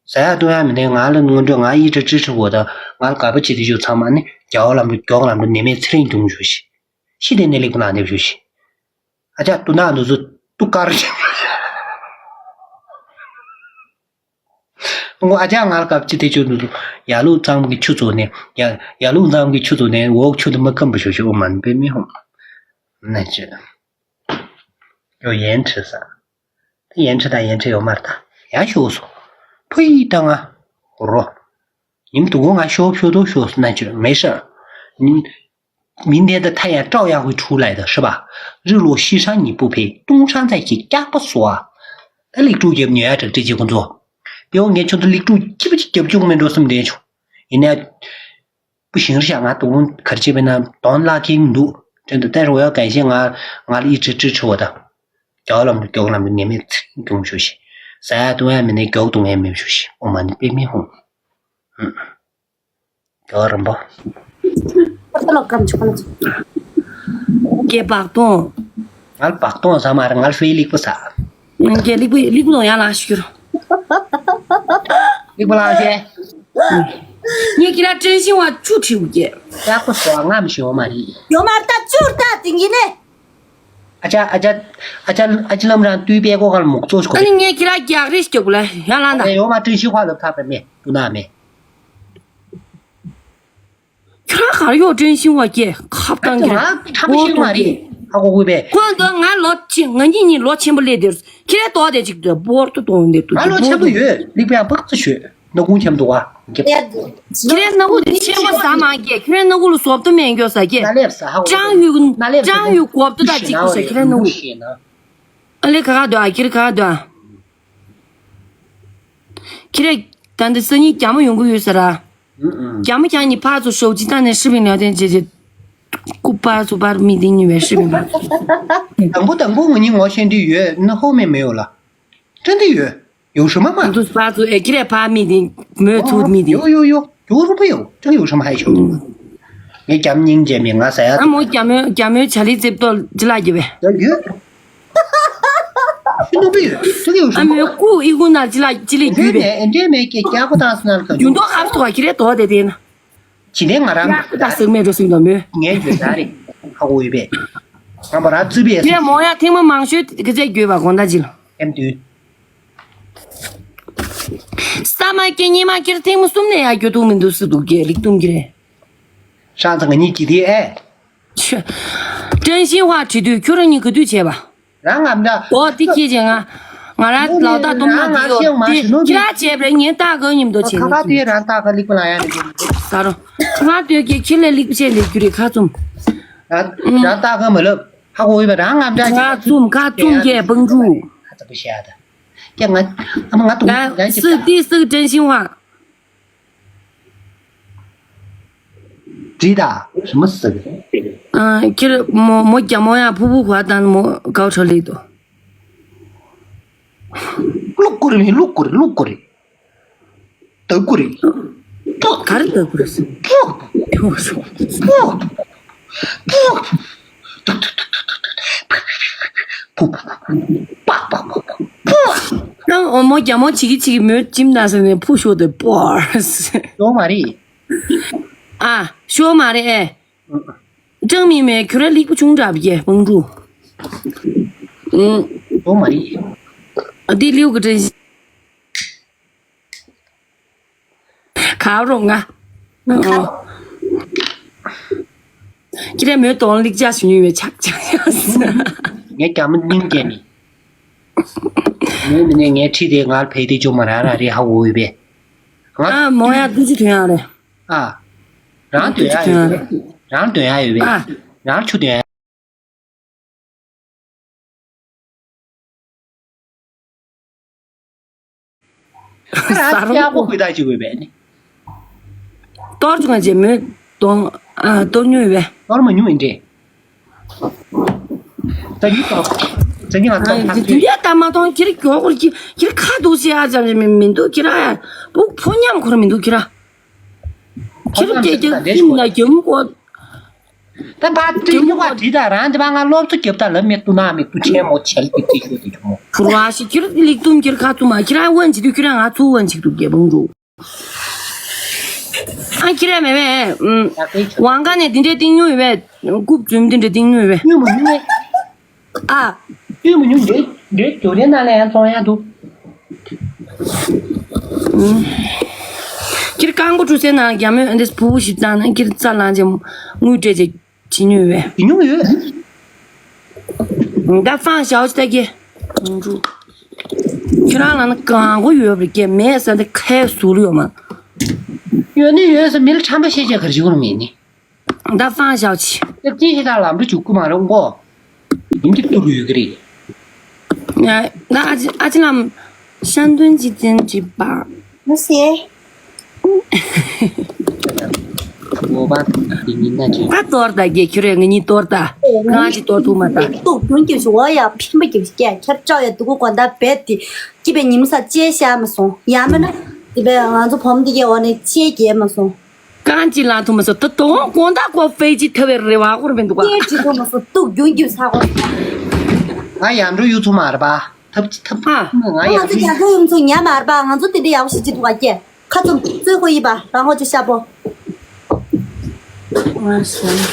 ཟ་ཡ་བཏུང་ཡ་མི་འདུག་ང་ལ་སྔོན་འགྲོ་ང་ཡིད་ཆེས་ཅི་ཧྲི་བོ་དང་ང་ལ་དགའ་པོ་བྱེད་དུ་ཡོད་ཚང་མ་ནི་རྒྱ་བོ་ལམ་འགྲོ་མགྱོགས་ལམ་འགྲོ་ནད་མེད་ཚེ་རིང་འབྱུང་བཞུགས་ཤིག་ཤི་དེ་ནས་ལེགས་པོ་ལ་འདེབས་བཞུགས་ཤིག་ཨ་ཅག་ཏུ་ན་འདུག་ཚོ་ཏུ་དཀར་ཞིག་ཨ་ཅག་ང་ལ་དགའ་པོ་བྱེད་དུ་ཡོད་འདུག་ཚོ་ཡ་ལུག་གཙང་གི་ཆུ་ཚོ་ནས་ཡ་ཡ་ལུག་གཙང་གི་ཆུ་ཚོ་ནས་འོག་ཆུ་དུ་མི་སྐམ་པོ་བཞུགས་ཤིག་ཨོ་མ་ནི་པེ་མི་ཧོང་ན་ཅི་ཡོ་ཡན་ཁྲི་ས། 他延迟他延迟有嘛的，也学术，呸，等啊，我说，你们读过俺学学都学那就没事儿，你明天的太阳照样会出来的，是吧？日落西山你不配，东山再起家不说啊。 ད་ལིག་ཀྲུག་རྒྱབ་ཉོ་ཡ་དྲག་དྲི་བྱེད་ཁོ་ཚོ། དེ་འོ་ངས་ཁྱོད་ཚོ་ལིག་ཀྲུག་སྐྱིད་པོ་ཅིག་རྒྱབ་བཅུག་མེད་འགྲོ་བསམ་དྲན་བྱུང་། ཡིན་ནའི། 不行是啊，俺都开始被那当拉筋都真的，但是我要感谢俺俺一直支持我的，叫俺们叫俺们你们给我们学习，啥都俺们的搞懂俺们学习，我们并没有，嗯，叫俺们吧，ཁ་ལོ་ཀམ་ཆུ་ཁ་ལོ་ཆུ། ཀེ་བག་སྟོང་། 俺把东啥嘛，俺非礼不啥。 ང་རྒྱལ་ལིག་པུ་ལིག་པུ་ལོང་ཡང་ལ་ཤུར། ལིག་པུ་ལ་ཤེ། ངས་ཁྱེད་ལ་真心话བཅུ་དྲིས་འུ་རྒྱལ། ཡག་པོ་སོ་ང་མི་ཤེས་འོ་མ་རེད། ཡོད་མ་རེད་ད་བཅུར་ད་དེ་ཡིན་ནས། ཨ་ཅག་ཨ་ཅག་ཨ་ཅག་ཨ་ཅག་ལམ་རང་དུས་པའི་གོ་གར་མོག་ཙོ་ཤོག་ཨ་ནི་ངས་ཁྱེད་ལ་རྒྱག་རེས་སྐྱོབ་ལ་ཡང་ལ་ད། ཡོད་མ་真心话ལབ་ཐག་པ་མེད་དུ་ན་མེད། ཁྱོད་རང་གར་ཡོད་真心话སྐྱེ་ཁབ་བཏང་གི་རེད། ང་ཁྲམ་ཤིང་མ་རེད། ཧ་གོ་གི་པས། ཁོ་འདི་ང་ལོ་ཆེ། ང་གཉིས་གཉིས་ལོ་ཆེན་པོ་སླེབས་དེར་ཁྱེད་རང་ཏོག་དེ་ཅིག་ཏུ་སྤོར་ཏུ་གཏོང་འདི་ཏུ་ང་ལོ་ཆེན་པོ་ཡོད། ལིག་པའི་ཕག་ཙི་ཤོད། སྣ་ཁུང་ཆེན་པོ་འདུག་བ། ཁྱེད་རང་སྣ་ཁུང་དེ་ཆེན་པོ་ཟ་མ་སྐྱེ། ཁྱེད་རང་སྣ་ཁུང་ལ་ཟོབ་ཏུ་མེད་འགྱོ་ཟ་སྐྱེ། ན་ལེབ་ཟ་ཧ་གོ། ཀྲང་ཡུ། ན་ལེབ་ཟ། ཀྲང་ཡུ་གོབ་ཏུ་ད་ཅིག་ཏུ་ཟ། ཁྱེད་རང་སྣ་ཁུང་། ཨ་ལེ་ག་ག་འདུག་ཨ། ཁྱེད་རང་ག་ག་འདུག་ཨ། ཁྱེད་རང་ད་འདི་སང་ཉིན་རྒྱ་མོ་ཡོང་གི་ཡོད་ས་ར། རྒྱ་མོ་ཁྱེད་གཉིས་ཕར་ཚུར་ཤོག་ཅིག་ད་ནས་ཧྲི་པིན་ལ་དན་ཅེ་ཅེ། ཀུ་པར་ཚུ་པར་མི་དེ་གཉིས་བས་ཧྲི་པིན་པར། དང་པོ་དང་པོ་ང་གཉིས་ངོ་ཤེས་འདི་ཡོད་ན་ཧོ་མེ་མེ་ཡོད་ལ། ཀྲན་འདི་ཡོད། ཡོད་ཧྲི་མ་མ། དུ་པར་ཚུ་ཨེ་ཁྱེད་རང་ཕར་མི་དེ་མོས་ཚུར་མི་དེ། ཡོད་ཡོད་ཡོད། ཡོད་རུ་པ་ཡོད། ཀྲན་ཡོད་ཧྲི་མ་ཧ་ཤོ། ངས་རྒྱ་མོ་སྙིང་རྗེ་མི་ང་ཟ་ཡ། ཨ་མོ་རྒྱ་མོ་རྒྱ་མོའི་བྱ་ལི་རྩེབ་ཏོ་ཅི་ལ་རྒྱབ་པས། ཡོད་ཡོད། ཤི་ནུ་པི་ཡོད། ཤི་གི་ཡོད་ཤི། ཨ་མོའི་སྐུ་ཨི་ཁུ་ན་ཅི་ལ་ཅི་ལི་རྒྱུད་པས། ཨེ་འདྲས་མེད་ཀྱི་སྐྱ་ཁོ་དང་སི་ནལ་ག་རྒྱུན་ཏོ་ཁབ་སོ་བ་ཁྱི་རེ་དོ་དེ་དེ་ན། ཇི་ནས་ང་རང་ཡག་ད་སེག་མེད་འགྲོ་སུ་ཡིན་ནོ་མོས། ངའི་རྒྱུད་ད་རེད། ཧ་གོ་ཡོད་པས། ང་པ་ར་ཙི་པི་ཨེ་སི། ཁྱི་རེ་མོ་ཡ་ཐེངས་མ་མང་ཤོས་གི་ཚད་རྒྱུད་པ་དགོང་དག་ཅི་ལ། ཨེམ་དུས། ས་མ་སྐྱེ་ཉི་མ་ཁྱི་རེ་ཐེངས་མ་གསུམ་ནས་ཡ་རྒྱུ་ཐུག་མི་འདུག་སི་འདུག་གི་ལིག་ཏུམ་གི་རེད། ཧྲང་ཚ་ང་གཉིས་ཀྱི་དེ་ཨེ། ཆུ། ཀྲན་ཤིན་ཧྭ་བྲིས་དུས་ཁྱོད་རང་གཉིས་ག་དུས་བྱས་པ། རང་ངམ་འདྲ། འོ་དེ་ཁྱེད་ཀྱིས་ང་། ང་རང་ལའོ་ཏ་སྟོབས་ན་འདི་ཡོད་དེ་ཁྱེད་རང་བྱས་པ་རེད། ངས་ཏག་ག་ཉིམ་དོ་བྱས་ཁ་ཁ་དེ་རང་ཏག་ག་ལིག་པ་ལ་ཡ་རེད། ཟ་རོ། ང་ལྟོས་ཀྱི་ཁྱེད་ལས་ལིག་པ་བྱས་ལེགས་རྒྱུ་རེད་ཁ་བཙུམ། རང་རང་ཏག་ག་མ་ལབ། ཧ་གོ་ཡོད་པ་རང་ངམ་འདྲ་ཁ་བཙུམ་ཁ་བཙུམ་ཀྱས་སྤང་ཕྲུག་ཁ་ཚ་པོ་བཤད་ད། ཀྱ་ང་ཨ་མ་ང་དུང་ང་ཡང་ཅི་སི་ད། ཏི་སི་ཀྲན་ཤིན་ཧྭ། བྲིས་དང་རི་མོ་ཟེར་གི། ཨ་ཁྱེད་མོ་མོ་རྒྱ་མོ་ཡང་ཕུ་བུ་ག་དང་མོ་གའོ་ཁྲ་ལི་དོ། ཀླུ་ཀུ་རི་མི་ཀླུ་ཀུ་རི་ཀླུ་ཀུ་རི། ད་ཀུ་རི། ག་རེ་ད་ཀུ་རི་ཟེར། ཕུ་བུ་ཟེར། ཕུ་བུ། ཕུ་བུ། ཕུ་བུ། པག་པག་པག་པག་ཕུ་བུ། ཨོ་མོ་རྒྱ་མོ་བྱེད་ཀྱི་བྱེད་ཀྱི་མོའི་ཁྱིམ་ནང་ཟེར་ནས་ཕུ་ཤོར་ཏེ་པོར། ཡོང་མ་རེད། ཨ་ཤོར་མ་རེད་ཨེ། ཀྲང་མིན་མེ་ཁྱོད་ར་ལིག་པ་ཆུང་དྲགས་པ་སྐྱེ་བང་ཕྲུག་ཨུ། ཡོང་མ་རེད། ཨ་དེ་ལིའུ་གི་ཀྲན་ཤིན། ག་རོ་ང་། ཁྱེད་རའི་མོའི་གདོང་ལེགས་ཆ་ཞུ་ཉུལ་བའི་ཆག་ཆག་ཡོད། ངས་རྒྱ་མོ་སྙིང་རྗེ་ནི། མོའི་མི་ནས་ངའི་ཁྲིད་དེ་ང་ལ་ཕེབས་དེ་ཅུང་མ་རང་རང་རེད་ཧ་གོ་ཡོད་པས། ང་ཨ་མོ་ཡ་ཏུ་ཅི་དོན་ཡང་རེད། ཨ། རང་དོན་ཡ་ཡོད་པས། རང་དོན་ཡ་ཡོད་པས། ཨ། རང་ཆུ་དོན་ཡ། ས་རོ་ཡག་པོ་གུས་དག་ཅིག་དགོས་པས་ནི། གཏོར་བྱུང་བ་རྗེས་མོས་གཏོང་ཨ་གཏོར་མྱོང་ཡོད་པས། གཏོར་མ་མྱོང་ཡིན་འདྲེ། ད་ཡིན་གཏོར། ད་ཡིན་ང་གཏོར་ཐག་ཆོད། དུས་ཡ་ད་མ་གཏོང་ཁྱེར་མགྱོགས་ཁོར་ཁྱེར་ཁ་འདུག་ཟེར་ཨ་ཅག་མི་མི་འདུག་ཁྱེར་ཨ་ཡ། བུ་ཕོ་ཉམས་ཁོར་མི་འདུག་ཁྱེར་ཨ། ཁྱེར་སྐད་རྒྱག་ཁྱིམ་ན་རྒྱམ་གོ། ད་ཕ་ཏི་ཉོ་བ་དྲི་ད་རང་དེ་བ་ང་སློབ་གསོ་རྒྱབ་ད་ལ་མེད་དུ་ན་མེད་དུ་ཆེན་མོ་ཆེ་ལ་ཏི་ཏི་ཤོ་ཏི་ཆུ་མོ། བུར་བ་ཞིག་ཁྱེར་ལིག་ཏུམ་ཁྱེར་ཁ་ཚུ་མ་ཁྱེར་ཨ་བན་ཅིག་དུ་ཁྱེར་ང་ཚུ་བན་ཅིག་དུ་རྒྱལ་བང་འགྲོ། ཨ་ཁྱེར་མེ་བས། ཝང་ག་ནས་དེ་འདྲའི་ཏིང་ཉུ་ཡོད་བས། རྐུབ་འཛུམ་དེ་འདྲའི་ཏིང་ཉུ་ཡོད་བས། ཉུ་མོ་ཉུ་བས། ཨ། ཡུལ་མི་ཉུང་འདྲེ་འདྲེ་ཇོ་རེ་ན་ལ་ཡང་ཙོང་ཡང་འདུག་ཁྱེད་རྐང་མགོ་གྲུ་སའི་ནང་རྒྱ་མོས་འདི་བུ་བུ་ཞིག་བཏང་ན་ཁྱེད་རྩ་ལངས་ཅིང་དངུལ་སྤྲད་ཅིག་བྱེད་མྱོང་བས། བྱེད་མྱོང་ཡོད། ད་ཕང་ཞའོ་ཅི་ད་ཀྱེ། ཁྱེད་རང་ལ་ན་རྐང་མགོ་ཡོད་པར་སྐྱེ་མེད་ས་འདི་ཁའི་ཟུར་ཡོད་མ། ཡོད་ནི་ཡོད་ས་མི་ལ་ཁྲམ་པ་ཤེས་བྱ་གར་བྱེད་དགོས་མེད་ནི། ད་ཕང་ཞའོ་ཅི། ལྟེབ་ཅིན་ཧི་ད་ལམ་འགྲོ་འཇུག་གི་མ་རེད་མགོ། ཡིན་གྱི་ཏུ་རུ་ཡོད་ཀྱི་རེད། ཡ། ད་ཨ་ཅི་ཨ་ཅི་ལམ་ཤ་འདོན་ཅི་ཙན་ཅི་པ། མི་སེ། ངོ་པ་དེ་ཉིན་ན་ཅི། ད་གཏོར་ད་རྒྱལ་ཁྱོད་རེ་ང་གཉིས་གཏོར་ད། ང་ཅི་གཏོར་ཐུབ་མ་ད། ཏུ་གྱོན་གྱི་ཞུ་བ་ཡ་ཕིན་པ་གྱི་སྐད་ཁྱབ་ཅག་ཡ་དུ་གུ་གོ་ད་བེད་དེ། སྐྱིད་པའི་ཉིམ་ས་ཅེ་ཤ་མ་སོང་ཡ་མེད་ན། དེ་བས་ང་ཚོ་བོམ་དེ་གའི་འོག་ནས་ཅེ་གྱེས་མ་སོང་། རྐང་གཅིག་ལངས་ཐུབ་མ་སོང་། ད་དོང་དགོང་དག་ཀོ་ཕེ་ཅི་ཐ་བའི་རེ་བ་ཁོར་མི་འདུག་ག་ཀྱེ་ཅི་ཐུབ་མ་སོང་། སྟུག་རྒྱུན་རྒྱུན་ས་ཁོ། ང་ཡར་འགྲོ་ཡུལ་ཚོ་མ་རེད་པ། ཐབས་ཅི་ཐབས། ཨ། ང་ང་ཡར་ཚོ་འགྲོ་ཡུལ། རྒྱ་གར་ཡུལ་ཚོ་ཉམས་མ་རེད་པ། ང་ཚོ་དེ་འདྲ་ཡག་པོ་ཞིག་ཅི་འདུག་ག་ཀྱེ། ཁ་ཚོམ་རྩོད་ཁོ་ཡིན་པ་རང་ཧོ་ཅི་ཤ་པོ། ང་སོང་།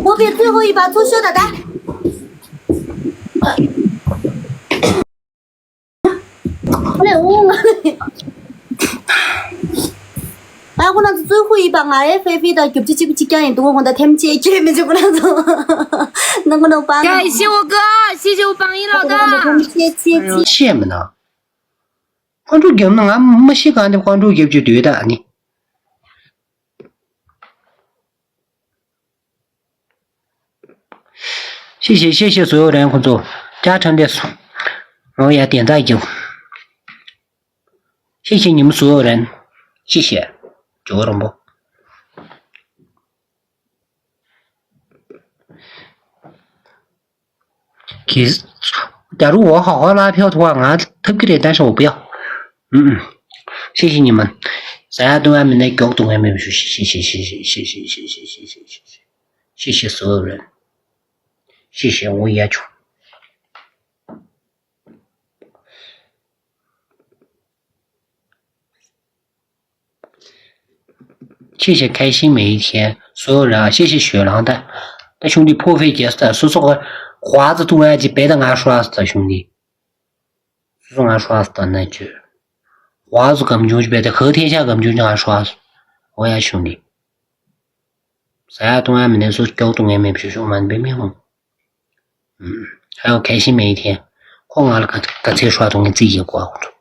ཁོ་པའི་རྩོད་ཁོ་ཡིན་པ་ཚོ་ཤོད་ད་ད། ཨ་ལེ་འོང་ང་ལེ། ཨ་ཁོ་ན་ཚོ་རྩོད་ཁོ་ཡི། པ་ང་ཨེ་ཧྥེ་ཧྥེ་དང་རྒྱུ་ཆ་གཅིག་པ་གཅིག་རྐྱང་ཡིན་འདུག་གོ་ད་ཐེམ་ཆེ་ཁྱོད་མི་འཇུག་ན་ཚོ་ནང་གོ་ནང་པང་ཀའི་ཤི་འོ་ཀ་ཤི་ཤི་འོ་པང་ཡིན་ལོ་ད་ཐེམ་ཆེ་ཆེ་ཆེ། བཤད་མི་ན། ཁོང་ཁྲོ་རྒྱབ་ན་ང་མ་ཤི་གང་དེ་ཁོང་ཁྲོ་རྒྱབ་ཀྱི་འདུག་ད་ནི། ཤེས་ཤེས་ཤེས་ཤེས་བཟོ་ཡོད་རན་ཁོང་ཚོ་ཅག་ཁྲ་འདྲེ་སོང་། འོ་ཡ་དེ་འདྲ་རྒྱབ། ཤེས་ཤེས་ཉིན་མོ་བཟོ་ཡོད་རན། ཤེས་ཤེས། ཇོ་བོ་རིན་པོ། གིས། ད་རུང་འོ་ཧ་ཧོ་ལ་ཕེབས་ཐུབ་པ་ང་ཐུབ་ཀྱི་རེད་ད་ཤོག་བུ་ཡ། ཨུམ། ཤེས་ཤེས་ཉི་མ། ཟ་ཡ་བཏུང་ཡ་མི་ནས་མགྱོགས་གཏོང་ཡ་མེད་པ་ཞུ་ཤེས་ཤེས་ཤེས་ཤེས་བཟོ་རེད། ཤེས་ཤེས་འོ་ཡ་ཆུ། ཆེ་ཞེ་开心每一天 བཟོ་ར་ཤེས་ཤེས་ཞོལ་ལང་ད། ད་གཞུང་འདི་ཕོ་ཕེ་རྒྱས་ད་སོ་སོ་ག་ཝ་ཙི་ཏུ་ཝ་ཅི་བེ་ད་ང་ཧྲ་ས་ད་གཞུང་འདི། སོ་སོ་ང་ཧྲ་ས་ད་ན་ཅོ། ཝ་ཙི་གམ་ཆུང་ཅི་བེ་ད་ཧ་ཐེ་ཤ་གམ་ཆུང་ཅི་ང་ཧྲ་ས། འོ་ཡ་གཞུང་འདི། ཟ་ཡ་བཏུང་ཡ་མི་ནས་སོ་སྐྱོག་བཏུང་ཡ་མེད་བཞུ་ཤོག་མ་འབད་མི་ཧོང་། ཨ་ཡོ་开心每一天 ཁོ་ང་ལ་ག་ག་ཚད་ཧྲ་བཏུང་ངས་རྩིས་ཡེ་གོ་ཨ་ཁོ་ཚོ།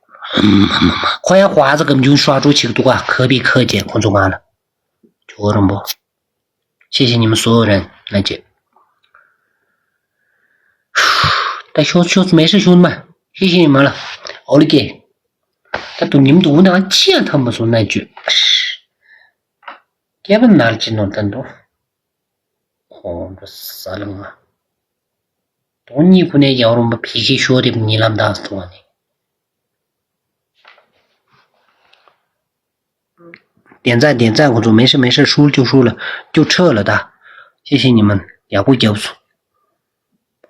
ཁོ་ཡ་ཧྭ་ཙི་གམ་ཆུང་ཧྲ་ཀྲོ་ཆིག་འདུག་ག་ཁ་བི་ཁ་ཅེ་ཁོ་ཚོ་ང་ལ། ཇོ་བོ་རིན་པོ། ཤེས་ཤེས་ཉི་མ་བཟོ་རན་ན་ཅེ། ད་ཤོག་ཤོག་མེ་ཤ་ཤུན་མ། ཤེས་ཤེས་ཉི་མ་ལ། ཨོ་ལི་ཀེ། ད་དུ་ཉིམ་དུ་འུ་ན་ཅི་ཡང་ཐམ་མ་སོང་ན་ཅུ། སྐྱེ་བ་ནར་ཅི་ནོར་ད་འདུག་ཁོང་ཁྲོ་ཟ་ལ་ང་། དོན་གཉིས་ཁོ་ནས་ཡའོ་རོམ་པ་ཕི་ཤི་ཤོ་རིབ་ཉི་ལམ་དང་སོང་བ་ནི། བདེན་ཚ་བདེན་ཚ་ཁོ་ཚོ་མེ་ཤ་མེ་ཤ་ཧྲུལ་ཀྱུ་ཧྲུལ་ལ་ཀྱུ་ཁྲ་ལ་ད། ཤེས་ཤེས་ཉི་མ་ཡག་པོ་རྒྱབ་སོང་།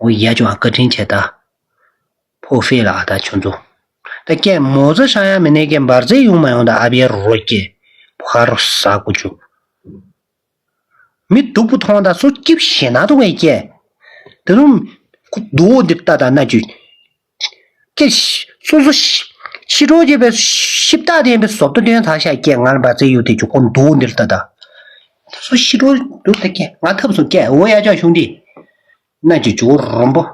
འོ་ཡ་ཅོ་ཨ་བཀའ་དྲིན་ཆེ་ད། ཕོ་ཧྥེ་ལ་ཨ་ད་ཁྱོད་ཚོ། ད་ཀྱེ་མོ་ཙེ་ཧྲ་ཡ་མི་ནས་ཀྱེ་འབར་ཙེ་ཡོང་མ་ཡོང་ད་ཨ་བེ་རོ་ཀྱེ། ཕ་རོ་ས་ཀུ་ཅུ། མི་སྡུག་པོ་མཐོང་ད་སུ་སྐྱིབ་ཞེ་ན་འདུག་བས་ཀྱེ། དེ་རུང་ཁུ་རྡོ་འདི་ལྟ་ད་ན་ཅུ། ཀྱེ་སོ་སོ་ཤི་གྲོགས་ཀྱི་བས་ཤིབ་ཏག་ལྡན་པའི་བཟོ་ལྟ་སྟོན་ཚ་ཤ་ཀྱེ་ང་ལ་འབར་ཙེ་ཡོད་དེ་ཅུ་ཁོ་རྡོ་འདི་ལྟ་ད། སུ་ཤི་གྲོགས་འདུག་ད་ཀྱེ་ང་ཐབས་སུ་ཀྱེ་འོ་ཡ་ཅག་གཞུང་འདི། ན་ཅི་ཇོ་རོམ་པོ།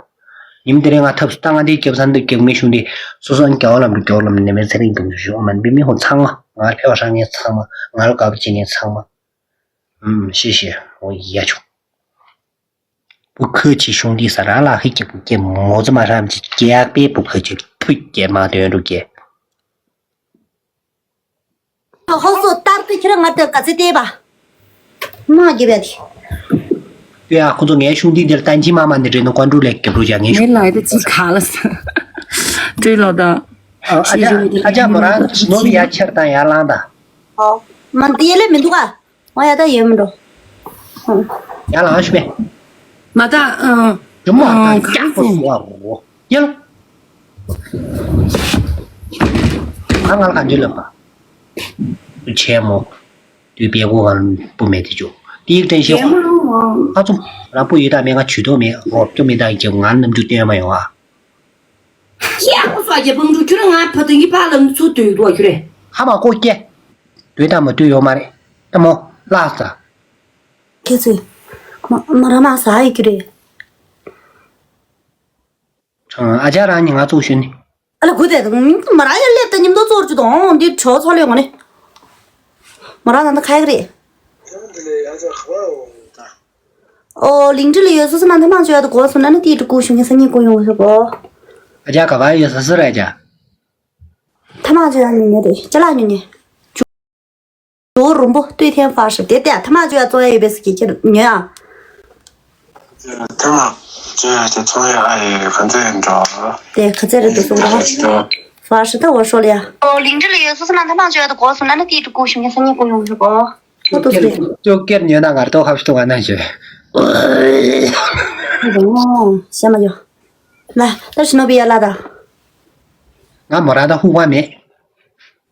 ཉིན་དེ་རིང་ང་ཐབས་སུ་ད་ང་འདི་རྒྱབ་ས་འདི་རྒྱབ་ངེས་ཤུང་འདི་སོ་སོ་རྒྱ་བ་ལམ་དུ་མགྱོགས་ལམ་ནས་མེད་ཚེ་རིང་གི་མི་ཞུ་མ་འབི་མི་ཧོ་ཚང་མ་ང་ལ་ཕེ་བ་ཧྲང་ངེས་ཚང་མ་ང་ལ་དགའ་པོ་བྱེད་ངེས་ཚང་མ། ཨུམ་ཤེས་ཤེས་འོ་ཡ་ཆུ། བུ་ཁ་ཆེ་ཤུང་འདི་ས་ར་ལ་ཧི་ཀྱི་བུ་སྐྱེ་མོ་ཙི་མ་རམ་ཅི་རྒྱག་པའི་བུ་ཁ་ཆེ་ཕུ་སྐྱེ་མ་དོན་རུ་སྐྱེ། ཧོ་སོ་ཏར་ཏི་ཁྱེད་རང་ང་ལྟ་ག་ཚེ་བལྟས་པ། མ་རྒྱབ་ཡ་དེ། ཡ་ཁོ་ཚོ་ངའི་ཤུང་ཏི་འདིར་ལྟ་ཅི་མ་མ་འདི་རེད་ནོ་ཀོན་ཀྲུ་ལེགས་རྒྱབ་རུ་ཡ་ངའི་ཤུང་། ངའི་ལའི་ད་ཅི་ག་ལ་ས། ཏྲི་ལོ་ད། ཨ་ཅག་ཨ་ཅག་མོ་རང་ནོ་བི་ཡ་ཁྱེར་དང་ཡར་ལངས་དང་། ཨོ། མ་འདི་ཡ་ལེ་མི་འདུག་ག་ཨོ་ཡ་ད་ཡོད་མི་འགྲོ། ཡར་ལངས་ཤུ་བས། མ་ད་ཨང་། ཡོད་མ་ད་ཨང་ཀྱག་པོ་སུ་བ་རོ། ཡ་ལོ། ང་ང་ལ་ག་འདྲི་ལབ་པ། ཆེ་མོ། དུས་པའི་སྒོ་ང་སྤུ་མེད་དེ་ཅུ། དེའི་སྟེང་ཤེས་ཁོ། ཨ་ཙུམ། ར་སྤུ་ཡོད་དམ་མེད་ང་ཇུས་གཏོགས་མེད་རོབ་ཏུ་མེད་དང་རྒྱབ་ང་རྣམ་འགྱུར་སྟོན་མ་ཡོང་ཨ། ཀྱེ་ཨ་ཁུ་སོགས་རྒྱབ་བང་འགྲོ་ཁྱོད་རང་ང་ཕ་དུང་གི་ཕ་ལ་ཚུར་སྡོད་འགྲོ་ཁྱོད་རེ། ཧ་མ་ཀོ་ཀྱེ། སྡོད་དམ་མ་སྡོད་ཡོད་མ་རེད། ད་མོ་ལྷག་ས། ཁྱེད་ཚོས། མ་མ་ར་མ་ཟ་ཡི་ཁྱོད་རེ། ཨ་ཅག་རང་ཉིན་ང་ཚོ་ཞུ་ནི། ཨ་ལ་གུ་དེ་དང་མ་ར་ཡ་ལེབ་ད་ཉིམ་དོ་ཚོར་ཅུ་དང་འདི་གྲོ་ཚོ་ལེ་ངོ་ནི། མ་ར་ད་ད་ཁ་ཡག་རེད། ཨོ་ལིང་ཏི་ལ་ཡོད་སོ་སོ་ན་ཐ་མང་ཅོ་ཡ་དུ་གོ་སོ་ན་ན་ཏི་ཏུ་ཀུ་ཤུ་ངེ་ས་ཉི་ཀུ་ཡོང་སོ་གོ། ཨ་ཅག་ག་བ་ཡོད་སོ་སོ་ར་ཅག་ཐ་མང་ཅོ་ཡ་ཉུ་ཉེ་རེད་ཅ་ལག་ཉུ་ཉེ། ཇོ་རུམ་པོ་ལྟོས་ཐེན་ཧྥ་ཧྲི་དེ་ལྟས་ཐ་མ་ཇོ་ཡ་ཙོ་ཡ་ཡོད་པས་སི་ཀྱི་ཁྱེར་ཉོས་ཨ། ཐ་མ་ཇོ་ཡ་ཅི་ཚོ་ཡ་ཨ་ཡེ་ག་ཚོད་ཡིན་འགྲོ། དེ་ག་ཚོད་རེད་དུ་སོང་ར། ཧྥ་ཧྲི་ད་འོ་ཧྲོ་ལ་ཡ། ཨོ་ལིང་ཏི་ལ་ཡོད་སོ་སོ་ན་ཐ་མ་ཇོ་ཡ་དུ་གོ་སོང་ན་ན་ཏི་ཏུ་ཀུ་ཤུ་ངེ་ས་ཉི་ཀུ་ཡོང་ཧྲི་གོ། ཁོ་ཏུ་སི། ཅོ་ཀེར་ཉོས་ན་ངར་ཏོ་ཧབ་ཤི་ཏོ་ག་ན་ཞོ། ཨོ་ཤ་མ་ཡོ། ལ་ད་ཤི་ནོ་བི་ཡ་ལ་ད། ང་མོ་ར་ད་ཧུ་བ་མེད།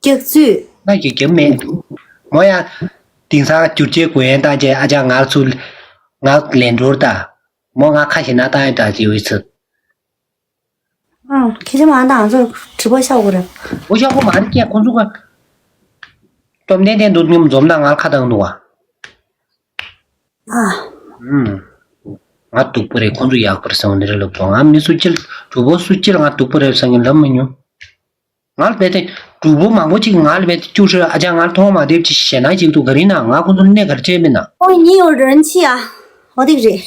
སྐྱག་རྫུན། ང་ཡི་རྒྱབ་མེད། མོ་ཡ། དེང་སང་བསྒྱུར་བཅོས་དགོས་ཡན་བཏང་བྱས་ཨ་ཅག་ང་ཚུར། ང་ལན་འགྲོར་ད། མོ་ང་ཁ་ཞེ་ན་བཏང་ཡོད་ད་ཅི་འོས་ཚུལ། ཨང་ཁྱེད་ཅག་མ་ད་ང་ཚོ་གྲི་པོ་ཤ་འོ་རེད། འོ་ཤ་འོ་མ་རེད་ཀྱ་ཁོང་ཚོ་ག་བཅོམ་ལྡན་འདས་འདུག་མཉམ་འཛོམས་ན་ང་ལ་ཁ་བཏང་འདུག་བ། ཨ། ཨུམ། ང་སྡུག་པོ་རེད། ཁོང་ཚོ་ཡག་པོ་རེད་ཟེར་བ་འདི་རེད་ལབ་དོ། ང་མི་སུ་ཅིལ་གྲུ་བོ་སུ་ཅིལ་ང་སྡུག་པོ་རེད་ཟེར་མཁན་ལབ་མི་ཉུང་། ང་ལ་བལྟས་ཏེ་གྲུ་བོ་མང་པོ་ཅིག་ང་ལ་བལྟས་ཏེ་ཅུ་ཧྲི་ཨ་ཅག་ང་ལ་མཐོང་མ་བསྡད་ཅིག་ཞེད་སྣང་ཅིག་འདུག་ག་རེ་ན་ང་ཁོང་ཚོ་ལ་གནས་ག་རེ་བྱས་མིན་ན། 哦，你有人气啊，我的个人。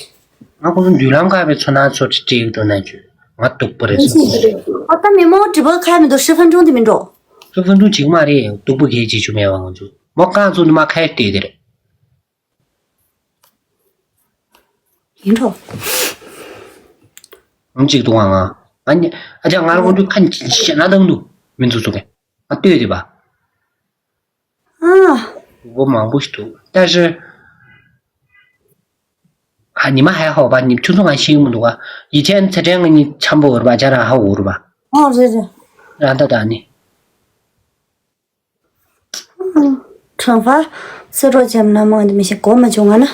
ང་ཁོང་ཚོ་མདུན་ལམ་ཁ་བའི་ཚོ་ན་ཚོ་ཁྲི་ཁྲི་འགྲོ་ན་བཅུ་ང་སྡུག་པོ་རེད་ཟེར། ཨ་ད་མི་མང་དྲི་བ་ཁ་མི་འདུག 十分钟 དེ་མི་འགྲོ། 十分钟 ཅིག་མ་རེད། སྡུག་པོ་གས་བྱེད་ཆུ་མེད་བ་ང་ཚོ་མོ་རྐང་ཚོ་ནི་མ་ཁ་ཡར་བལྟས་དེ་རེད། ཡིན་འགྲོ། ང་གཅིག་འདུག་ང་ང་ཨ་ནི་ཨ་ཅག་ང་ལ་ཁོང་ཚོ་ཁ་ཞེད་སྣང་བཏང་འདུག་མི་ཚོ་ཚོ་གས་ང་ལྟོས་དེ་བ། 啊， སྡུག་པོ་མང་པོ་ཞིག་འདུག 但是 ཨ་ཉི་མ་ཧའི་ཧོ་བ་ཉི་ཆུ་ཚོད་ང་ཤེས་མི་འདུག་ག་ཡི་ཆེན་ཚེ་ཕྲན་ང་ཉི་འཆམ་པོ་འོར་བ་ཅ་ར་ཧ་འོར་བ། 哦，是是。 ར་ད་ད་ནི། 嗯，惩罚 སེ་རོ་ཅམ་ན་མང་དེ་མི་ཤེས་གོ་མ་བྱུང་ང་ན།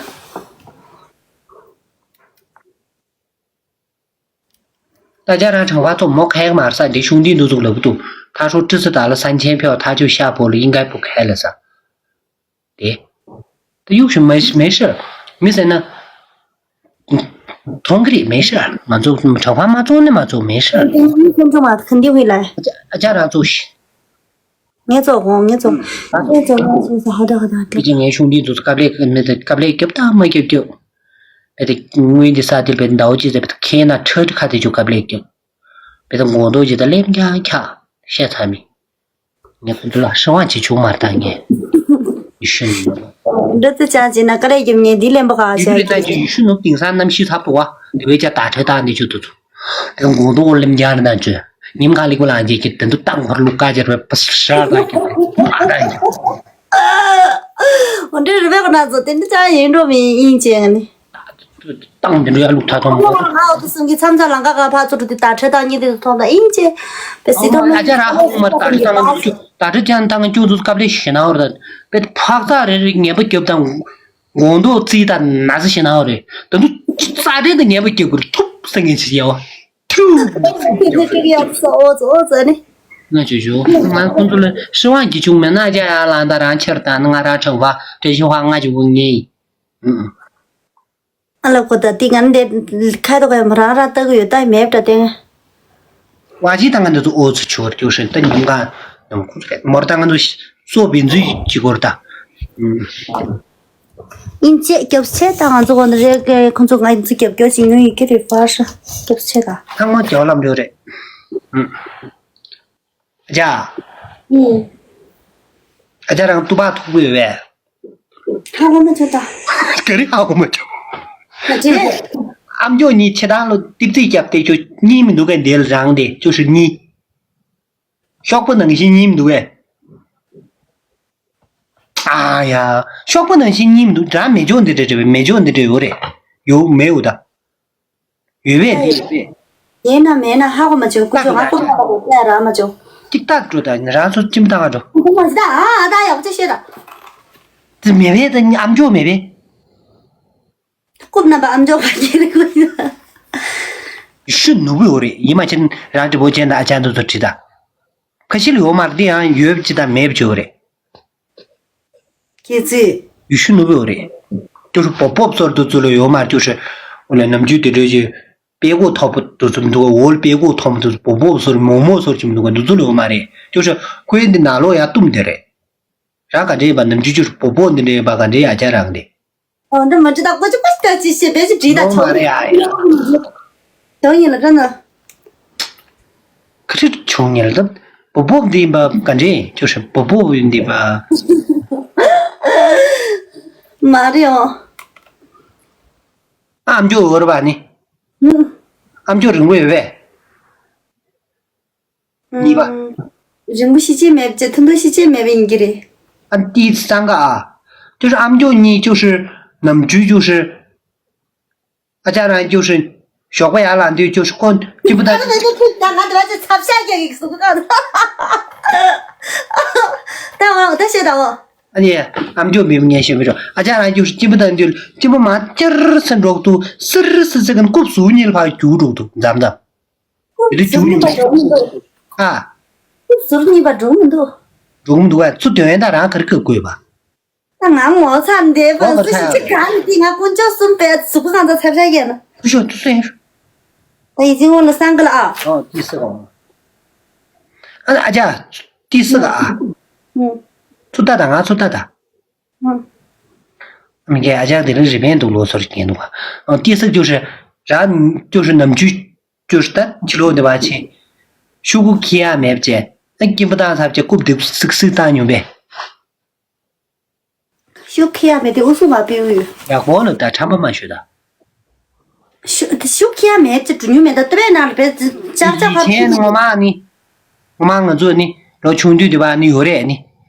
ད་ཅ་ར་ཁྲང་བ་ཚོ་མོ་ཁ་ཡག་མར་ས་འདི་ཤུང་ཏིན་འདུ་ཚུགས་ལབ་འདུག 他说这次打了三千票，他就下播了，应该不开了噻。 དེ། ད་གཡུག་ཞིག་མེ་མེ་ཤར། མི་ཟེར་ན། མཐོང་གི་རེད་མེ་ཤར། ང་ཚོ་གྲྭ་པ་མ་ཚོགས་ནི་མ་ཚོགས་མེ་ཤར། ཁྱོད་ཚོ་མ་ཁན་དེ་ཧུས་ལ། ཨ་ཅག་རང་ཚོགས་ཤིག་ངས་ཚོགས་གོང་ངས་ཚོགས། ངས་ཚོགས་ངས་ཚོགས་ཧ་ད་ཧ་ད་ཧ་ད། ཅི་ངས་ཤུང་དེ་ཚོ་དཀའ་ལས་མི་དཀའ་ལས་སྐྱོབ་དང་མ་སྐྱོབ་སྐྱོབ། དེ་དངོས་འདི་ས་དེ་བས་ཟླ་བ་གཅིག་ཙམ་ཁེ་ན་ཁྲོད་ཁ་དེ་ཚོ་དཀའ་ལས་སྐྱོབ། དཔེ་ད་ངོ་ཐོག་ཅིག་ད་ལེམ་རྐྱང་འཁྱག་བཤད་ཚར་མི། ངས་ཁོ་ཚོ་ལ་ཧྲི་ཝང་བྱེད་ཆོག་མ་རེད་ད་ངས། ཡེ་ཤུ་ནུབ། འདི་ཚོ་ཅང་བྱས་ན་ཀ་རེ་རྒྱབ་ངས་འདི་ལེན་པ་ག་ཡེ་ཤུ་བྱ་རེད་ད་རྒྱུ། ཅི་ཡེ་ཤུ་ནུབ་དེང་སང་གནམ་གཤིས་ཚ་པོ་བ་དེ་བས་ཀྱང་དར་ཁྲོད་བཏང་ནས་ཆུ་དུ་ཚུ། དེ་དགོང་དུ་ལེམ་རྒྱག་རེད་ད་ཅོ། ཉིམ་གང་ལེགས་པོ་ལངས་རྗེས་ཀྱི་དེ་འདུ་བཏང་བར་ལུག་ཀ་ཅེར་བས་པ་ཤར་ད་ཀྱི་མ་ད་ཡིན། འོ་འདྲ་རེད་པས་ཁོ་ན་ཚོ་དེ་འདི་ཅང་ཡིན་འགྲོ་མི་ཡིན་ཅེས་ནི། བཏང་དེ་འདྲ་ཡ་ལུག་ཐ་ཐོང་མོ། ང་འོ་དེ་གསུམ་གྱི་མཚམས་མཚམས་ལང་ཀ་ག་ཕ་ཚུར་དུ་དེ་དར་ཁྲོད་བཏང་ཉིད་དེ་མཐོང་ད་ཡིན་ཅེས་པས་སི་ཐོ་ཨ་ཅག་རང་ཧ་གོ་མར་དར་ཁྲོད་བཏང་ད་ཁྲོད་བཏང་ཀྱང་ཅུང་ཚུ་སྐབས་ལས་ཞེ་ན་འོར་ད་པས་ཕག་ཚག་རེ་རེ་ངན་པ་རྒྱབ་དང་། དགོང་དོག་རྩིས་དང་ན་ཚ་ཞེ་ན་འོ་རེད་ད་དུ་ཚ་རེ་ད་ངན་པ་རྒྱབ་དགོས་ཐུབ་ས་ངན་ཅི་ཡ་བ། ཐུབ། དེ་ནི་ཀྲིག་ཡག་སོ་འོ་ཙོ་འོ་ཙོ་ནི། ང་ཅོ་ཅོ། ང་ཁོང་ཚོ་ལ་ཧྲི་ཝང་གི་བྱུང་མེད་ན་རྒྱ་ཡར་ལངས་ད་རང་ཆེར་དང་ང་རང་ཁྲང་བ་དྲེ་ཞིང་ཧྭ་ང་ཅོ་བུ་ངེ་ཡིན། ཨ་ལ་ཁོ་ད་ཏི་ང་འདི་ཁ་དོག་ཡང་རང་རང་ལྟ་གི་ཡོད་ད་མེད་པ་ཏེ། ཝ་ཇི་ད་ང་འདི་ཚོ་ཨོ་ཚོ་ཆོར་ཀྱོ་ཧྲན་ད་ཉམ་ག་ནམ་ཁོ་ཚོ་མོར་ད་ང་ཚོ་སོ་བེན་ཛུ་ཅི་གོར་ད། ཨིན་ཅེ་རྒྱབ་ཆེ་ད་ང་ཚོ་གོ་ནི་རེ་གེ་ཁོང་ཚོ་ང་ཚོ་རྒྱབ་སྐྱོར་བྱེད་མྱོང་ཡོད་ཀྱི་རེད་ཕར་ཧྲ་རྒྱབ་ཆེ་ད། ཚང་མ་རྒྱབ་ལམ་འགྲོ་རེད། ཨ་ཅག་ཨུ། ཨ་ཅག་རང་ཏུ་པ་ཐུག་པོ་ཡོད་པས། ཧ་གོ་མ་ཆོད་ད། ག་རེ་ཧ་གོ་མ་ཆོད། ང་ཅི་རེད། ཨམ་ཅོག་གཉིས་ཆེ་ཐང་ལོ་ཏིབ་ཏིབ་རྒྱབ་སྟེ་ཁྱོད་གཉིས་མི་འདུག་གས་འདིར་རང་དེ་ཁྱོད་ཧྲི་གཉིས། ཤོག་པ་ནང་བཞིན་གཉིས་མི་འདུག་གས། ཨ་ཡ། ཤོག་པ་ནང་བཞིན་གཉིས་མི་འདུག་རང་མེ་ཅོག་འདི་འདྲ་རེད་པས་མེ་ཅོག་འདི་འདྲ་ཡོད་རེད། ཡོད་མེད་ཡོད་ད། ཡོད་པས་འདི་ཡོད་པས། ཡིན་ན་མེད་ན་ཧ་གོ་མ་བྱུང་ཀུ་ཅོ་ང་ཀུ་མ་གོ་ཀ་ར་མ་བྱུང་། ཏིག་ཏག་འགྲོ་ད་ང་རང་ཚོ་ཅི་མི་ཏང་ང་འགྲོ། ཀུ་མ་ཟི་ད་ཨ་ཨ་ད་ཡག་པོ་ཅི་ཤེས་ད། དེ་མེད་པས་ད་ཨམ་ཅོག་མེད་པས། ཀུ་རྣམ་པ་ཨམ་ཅོག་ག་ཁྱེར་ཀུ་ཡིན། ཤུ་ནུ་བོ་རེད་ཡིན་མ་ཅན་རང་དྲི་བོ་ཅན་ད་ཨ་ཅང་དུ་ཚོ་དྲི་ད། ཁ་ཤིལ་ཡོད་མ་རེད་དེ་ཡང་ཡོད་ཅི་ད་མེད་བྱོས་རེད། ཁྱེད་ཚོས། ཡུལ་ཤུལ་ནུབ་ཡོད་རེད། ཅོ་ཧྲི་བོ་བོབ་ཟོར་དུ་ཚུ་ལ་ཡོད་མ་རེད་ཅོ་ཧྲི། འོ་ལ་ནམ་རྒྱུན་དེ་འདྲ་ཞིག་པད་གོག་ཐོག་པོ་དུ་ཚུ་མི་འདུག་ག་འོལ་པད་གོག་ཐོག་མོ་དུ་ཚུ་བོབ་བོབ་ཟོར་མོག་མོག་ཟོར་ཅིག་མི་འདུག་ག་འདུ་ཚུ་ལ་ཡོད་མ་རེད་ཅོ་ཧྲི། ཁོའི་འདི་ནང་ལོགས་ཡ་གཏུམ་དེ་རེད། རང་ག་འདྲ་ཡིན་པ་ནམ་རྒྱུན་ཅོ་ཧྲི་བོབ་བོབ་འདི་འདྲ་ཡིན་པ་ག་འདྲ་ཡ་ཅག་རང་རེད། ཨོ་འདི་མ་འདྲི་ད་ཀོ་ཅི་ཀོ་ཅི་ད་ཅི་ཤེས་བེ་ཅི་བྲིས་ད་ཡོད་མ་ཆོག་རེད་ཨ་ཡ། དོན་ཡིན་ལ་ད་ན། ཁ་ཁྲིད་བྱུང་ཉལ་ད། བོ་བོ་འདི་པ་ག་འདྲེ་ཁྱོད་ཧྲི་བོ་བོ་འདི་པ། མ་རེད་ཨོ། ཨམ་ཅོག་འོར་བ་ནི། ཨམ་ཅོག་རིང་པོ་ཡོད་པས། གཉིས་པ། རིང་པོ་ཤི་ཆེ་མེད་ཅེ་ཐུང་ཐུང་ཤི་ཆེ་མེད་པ་ཡིན་གྱི་རེད། ཨ་ཏི་སང་ག་ཨ། ཁྱོད་ཧྲི་ཨམ་ཅོག་གཉིས་ཁྱོད་ཧྲི་ནམ་རྒྱུན་ཁྱོད་ཧྲི། ཨ་ཅག་རང་ཅོ་ཧྲི། ཞོགས་པ་ཡར་ལངས་དུས་ཅོ་ཧྲི་ཁོ་སྐྱིད་པོ་དང་། ད་ང་དེ་བ་ཚེ་ཚབ་ཤ་རྒྱག་གི་སུ་ག་ད་ང་ད་ཤེས་ད་འོ། ཨ་ནི་ཨམ་ཅོག་མི་ངན་ཤེས་མི་རོ། ཨ་ཅག་རང་ཅོ་ཧྲི་སྐྱིད་པོ་དང་དུས་སྐྱིད་པོ་མ་ཅར་སེ་འགྲོག་ཏུ་སིར་སི་སི་གན་རྐུབ་ཟུར་གཉིས་ལ་ཕར་རྒྱུག་འགྲོག་ཏུ་འཛམ་འཛམ། དེ་ལ་རྒྱུག་ཟུར་གཉིས་པ་འགྲོ་མི་འདུག་ཨ། རྐུབ་ཟུར་གཉིས་པ་འགྲོ་མི་འདུག་འགྲོ་གི་མི་འདུག་བས། ཚུར་དོན་ད་རང་ག་རེ་ག་དགོས་པ། ད་ང་ངོ་ཚ་འདས་པ་ངོ་ཚ་སུ་ཞིག་ཅིག་གང་ལ་དེ་ང་དཀོན་མཆོག་གསུམ་པའི་གཟུགས་པོ་གང་ཚ་ཚབ་ཤ་ཡས་ན། ཐུ་ཤོ་ཐུ་སུ་ཡིན་ཤོ། ད་ཡིད་ཚིམ་འོང་ལ་སང་ག་ལ་ཨ། ཨོ་ཏི་སི་ག་ཨ། ཨ་ཅག་ཏི་སི་ག་ཨ། ཚུར་ལྟ་ད་ང་ཚུར་ལྟ་ད། མི་སྐད་ཨ་ཅག་དེ་རིང་རི་པན་འདུག་ལོ་སོར་སྐྱེན་འདུག་ཨ་ཏི་སི་ཀྱོ་ཧྲི། ར་ཀྱོ་ཧྲི་ནམ་ཆུ་ཀྱོ་ཧྲི་ད་ཕྱི་ལོགས་འདི་བ་ཆེ། ཤུ་གུ་ཁི་ཡ་མེབ་ཅེ། ཨ་སྐྱིན་པ་བཏང་ཚབ་ཅེ་རྐུབ་དེབ་སིག་སིག་བཏང་མྱོང་པས། ཤུ་ཁི་ཡ་མེ་དེ་ཨུ་སུ་མ་པེའུ་ཡོད། ཡག་པོ་ལ་ད་ཁྲམ་པ་མ་ཤོད་ད། ཤུ་ཤུ་ཁི་ཡ་མེ་ཅེ་འགྲོ་མྱོང་མེད་ད་ཏུ་རེ་ན་ལ་བེ་ཅག་ཅག་ཡིན་ཕ་ཆེན་ངོ་མ་ནི། ངོ་མ་ང་ཚོ་ནི་ལོ་ཆུང་དུས་དེ་བ་ནི་ཡོད་རེད་ནི།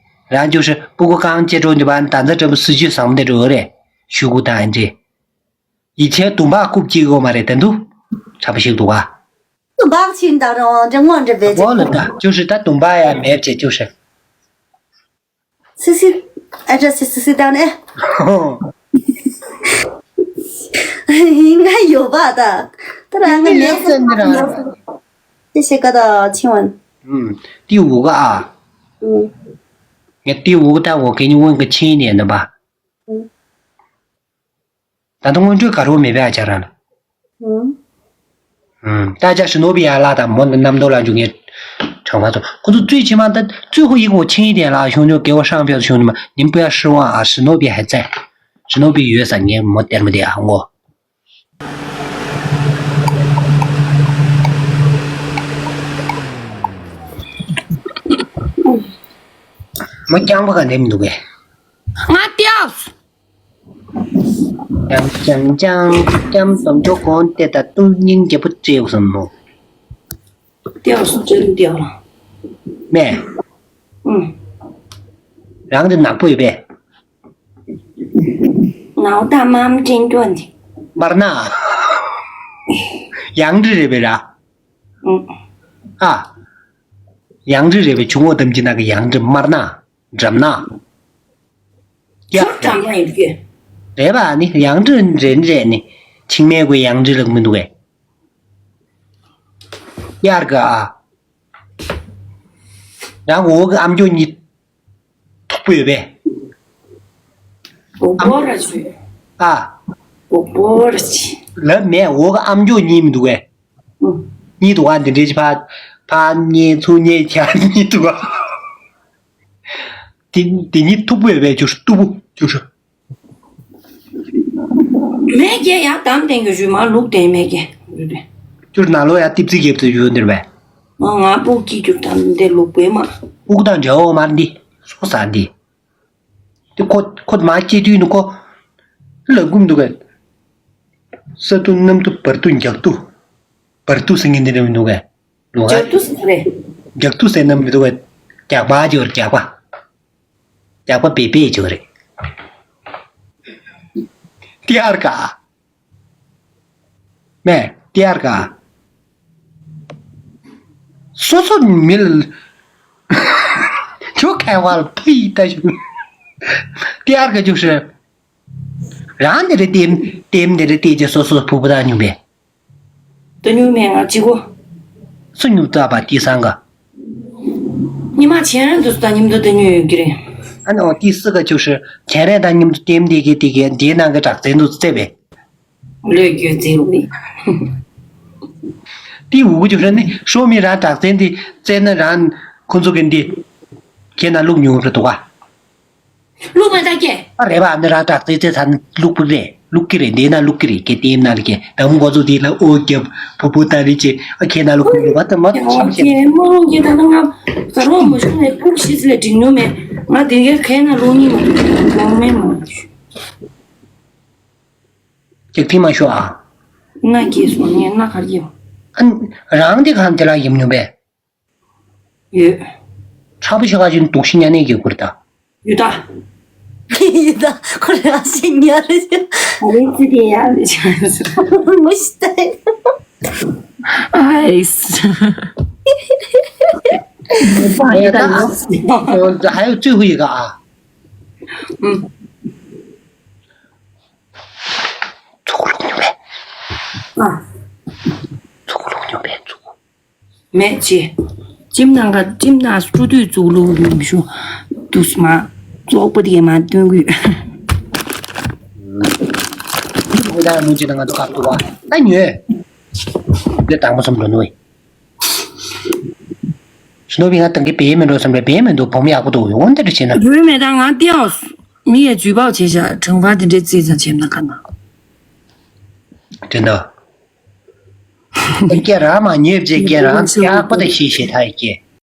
རང་ཅོ་ཧྲི་སྤུ་གུ་རྐང་ཅེ་འགྲོ་དེ་བ་ནི་ད་ཚ་འདྲ་པོ་སྲིད་ཇུས་བཟང་པོ་དེ་འགྲོ་ཡོད་རེད། ཤུ་གུ་དང་ཨེ་འདྲེ། ཡིད་ཆེན་དུམ་བག་རྐུབ་སྐྱེལ་གོ་མ་རེད་དེ་འདུག་ཁྲ་པོ་ཞིག་འདུག་བ། དུམ་བག་ཕྱིན་དང་རང་དབང་འདྲ་དངོས་འདྲ་བེད་འོ་ལ་ད་ཅོ་ཧྲི་ད་དུམ་བག་ཡ་མེད་ཅེ་ཅོ་ཧྲི། སི་སི། ཨ་ཅག་སི་སི་སི་ད་ནས། ང་ཡོད་པ་ད། ད་རང་ང་མི་ལས་ལས་སེམས་ནི་རང་རང་། དེ་ཤེས་ཀ་ད་ཆིང་ཝན། ཨུམ། ཏི་འུ་ག་ཨ། ཨུམ། ངས་ཏི་འུ་ག་ད་འོ་གེ་ཉི་ཝན་གི་ཆིང་ནས་ནི་པ། ཨུམ། ད་ལྟ་སྔོན་འགྲོའི་དགའ་རོགས་མེད་པའི་ཨ་ཅག་རང་ལ། ཨུམ། ཨུམ། ད་ཅག་ཞི་ནོ་བི་ཡ་ལ་དང་མོ་རྣམ་རྟོག་ལ་འཇུག་ངེས་གྲངས་མ་ཐོབ། ཁོ་ཚོ་གཙོས་ཕྱི་མ་ད་གཙོས་ཧོ་ཡིག་འོ་ཆིང་ཡིག་དེ་ལ་ཤོང་ཉོ་སྐལ་བ་ཧྲང་ཕྱོགས་ཤོང་ཉོ་མ་ཉིན་པོ་ཡ་ཧྲི་ཝང་ཨ་ཞི་ནོ་བི་ཧ་ཙེ། ཞི་ནོ་བི་ཡོད་ས་ངས་མོ་སྟེར་མི་དེ་ཨ་ངོ་། མོ་རྐྱང་པ་ག་ནས་མི་འདུག་གས། ང་ཏིའོ། ཀྱང་ཀྱང་ཀྱང་ཀྱང་དམ་ཆོས་གོང་དེ་ད་ཏུ་སྙིང་རྗེ་པོ་སྤྲེའུ་བསམ་མོ། ཏེའོ་སུ་ཅན་ཏེའོ་ལ། མེ། ཨུ། རང་དེ་ནག་པོ་ཡོད་པས། ནའོ་ད་མམ་ཅན་ཀྱོན་དེ། མར་ན། ཡང་འདྲི་རེད་པས་ར། ཨུ། ཨ། ཡང་འདྲི་རེད་པས་ཆུ་ངོ་དམ་ཅི་ན་གི་ཡང་འདྲི་མར་ན། འགྲམ་ན། ཡ། ཁྱོད་འགྲམ་ན་ཡོད་ཀྱི། རེད་པ་ནི་ཡང་འདྲི་རེད་རེད་ནི། ཆིང་མའི་གོས་ཡང་འདྲི་ལག་མི་འདུག་གས། ཡར་ག་ཨ། རང་འོག་གི་ཨམ་ཅོག་གཉིས་མཐུག་པོ་ཡོད་པས། གོ་བོ་ར་ཆུ། ཨ། གོ་བོ་ར་ཆི། ལབ་མེད་འོག་གི་ཨམ་ཅོག་གཉིས་མི་འདུག་གས། ཨུ། གཉིས་འདུག་ག་འདི་འདྲའི་ཕ་ཕ་གཉིས་ཚུ་གཉིས་ཆ་གཉིས་འདུག་ག་དེ་དེ་གཉིས་མཐུག་པོ་ཡོད་པས་ཅུ་ཧྲི་སྟུག་པོ་ཅུ་ཧྲི། མེད་ཀྱེ་ཡ་དམ་བསྟན་གྱི་ཞུས་མ་ལུག་བསྟན་མེད་ཀྱེ། ཅུར་ནང་ལོ་ཡ་ཏིབ་ཙི་རྒྱབ་ཏུ་ཡོད་འདིར་བས། ང་ང་སྤུག་གི་ཅུར་དམ་བསྟན་ལུག་པོའི་མ། སྤུག་དང་འདྲ་བོ་མར་འདི་སོ་ས་འདི། དེ་ཁོ་ཁོ་མ་སྐྱེས་དུས་ནི་ཁོ་ལ་འགུམ་འདུག་གས། ས་ཏུ་གནམ་ཏུ་བར་དུ་འཇག་ཏུ། བར་དུ་ཟེར་མཁན་འདི་འདྲ་མི་འདུག་གས། ལུག་ག་འཇག་ཏུ་ཟེར་རེད། འཇག་ཏུ་ཟེར་ན་མི་འདུག་གས། རྒྱག་པ་ཅིག་རེད་རྒྱག་པ། རྒྱག་པ་བེ་བེ་ཅིག་རེད། ཏི་ཨར་ཀ་མེ་ཏི་ཨར་ཀ་སོ་སོ་མི་ལ་ཁྱོ་ཁ་བ་ལ་ཕི་ད་ཞུ། ཏི་ཨར་ཀ་ཅུ་ཧྲི། རང་འདི་རེད་ལྟེམ་ལྟེམ་འདི་རེད་ལྟེ་ཅེ་སོ་སོ་ཕུ་བོ་ད་ཉུང་བས། ད་ཉུང་མེད་ང་གཅིག་གོ། སུ་ཉུང་ད་པ་ཏི་སང་ག་ཉི་མ་ཆེན་རང་དུ་སུ་ད་མཉམ་དུ་ད་ཉུང་ཡོད་ཀྱི་རེད། ཨ་ནི་ཨོ་ཏི་སི་ག་ཅུ་ཧྲི་ཆེན་རེད་ད་མཉམ་དུ་ལྟེམ་འདི་གི་དེ་གའི་འདིའི་ནང་གི་དྲག་རྩལ་འདུ་རྩེ་བས། ལོས་རྒྱུ་རྩེ་རུ་མི། ཏི་འུ་གུ་ཅུ་ཧྲི་ནི་ཤོ་མི་རང་དྲག་རྩལ་འདི་རྩེ་ན་རང་ཁོ་ཚོ་གི་འདི་ཁྱེད་ན་ལུག་ཉུང་རེད་འདུག་ག་བླུག་མ་ཐག་སྐྱེ། ཨ་རེད་པ་ཨ་ནི་རང་དྲག་རྩལ་རྩལ་ཚ་ནི་བླུག་པ་རེད་བླུག་གི་རེད་འདི་ན་བླུག་གི་རེད་ཀྱེ་ལྟེམ་ན་རེད་ཀྱེ་དམ་འགོ་ཚོ་དེ་ལ་ཨོ་རྒྱབ་ཕུ་ཕུ་ད་རེད་ཅེ་ཨ་ཁྱེད་ན་བླུག་གི་རེད་བ་ད་མ་ཐག་ཤམ་ཤེ། མ་རུང་གི་ད་ད་ང་ཟ་རོགས་མ་བྱུང་ནས་ཕུག་ཤིས་ལས་འགྲིག་ནོ་མེད་ང་དེ་གའི་ཁའི་ན་ལུག་གཉིས་མ་ལུག་མེད་མ། ཅིག་ཐིག་མ་ཤོག་ཨ། ན་སྐྱེས་སོང་ངས་ན་གར་གྱིས། ཨ་རང་དེ་གང་དེ་ལ་ཡིན་ནོ་བས། ཡོད། ཁྲ་པོ་ཞིག་ག་ཅིག་འདུག་ཤི་ཉ་ནས་གི་ཁུར་ད། ཡོད་ད། ཡོད་ད། ཁོ་རང་ཤི་ཉ་རེད། ཨ་རེ་ཙི་དེ་ཡ་རེད་ཅང་། མོ་ཤི་ད། ཨའིས། ཨ་ཡ་ད། ཧ་ཡོ་ཙི་ཧུ་ཡི་ག་ཨ། ཨུམ། ཚུགས་ལུག་ཉོ་བས། ཨ། ཚུགས་ལུག་ཉོ་བས་ཚུགས། མེད་ཅི། ཅིམ་ནང་ག་ཅིམ་ནང་སྤྲོ་དུས་བཙུགས་ལུགས་ཡོད་མི་ཤུ། དུས་མ་བཙོག་པ་དེ་མ་སྟོན་གི། ཁོ་ད་མུ་ཅི་དང་ང་ཚོ་ཁ་ཐུག་པ་ད་ཉོས། དེ་དང་པོ་སམ་འགྲོ་ནུས། ཞི་ནོ་བི་ང་དང་གི་བེ་མེ་འགྲོ་སམ་རེ་བེ་མེ་འདུག་བོམ་ཡག་པོ་འདུག་ཡོང་དེ་འདྲ་བྱས་ན། བེ་མེ་ད་ང་ཏེའོ་མི་ཡ་ཇུས་པའོ་བྱས་བྱ་གྲངས་པ་དེ་འདྲའི་རྩིས་ཙམ་བྱས་ན་ཁ་ན། དེ་འདྲ། སྐད་རང་མ་ཉོས་བྱས་སྐད་རང་ཡག་པོ་དང་ཤེས་ཤེས་ཐག་ཡི་སྐད།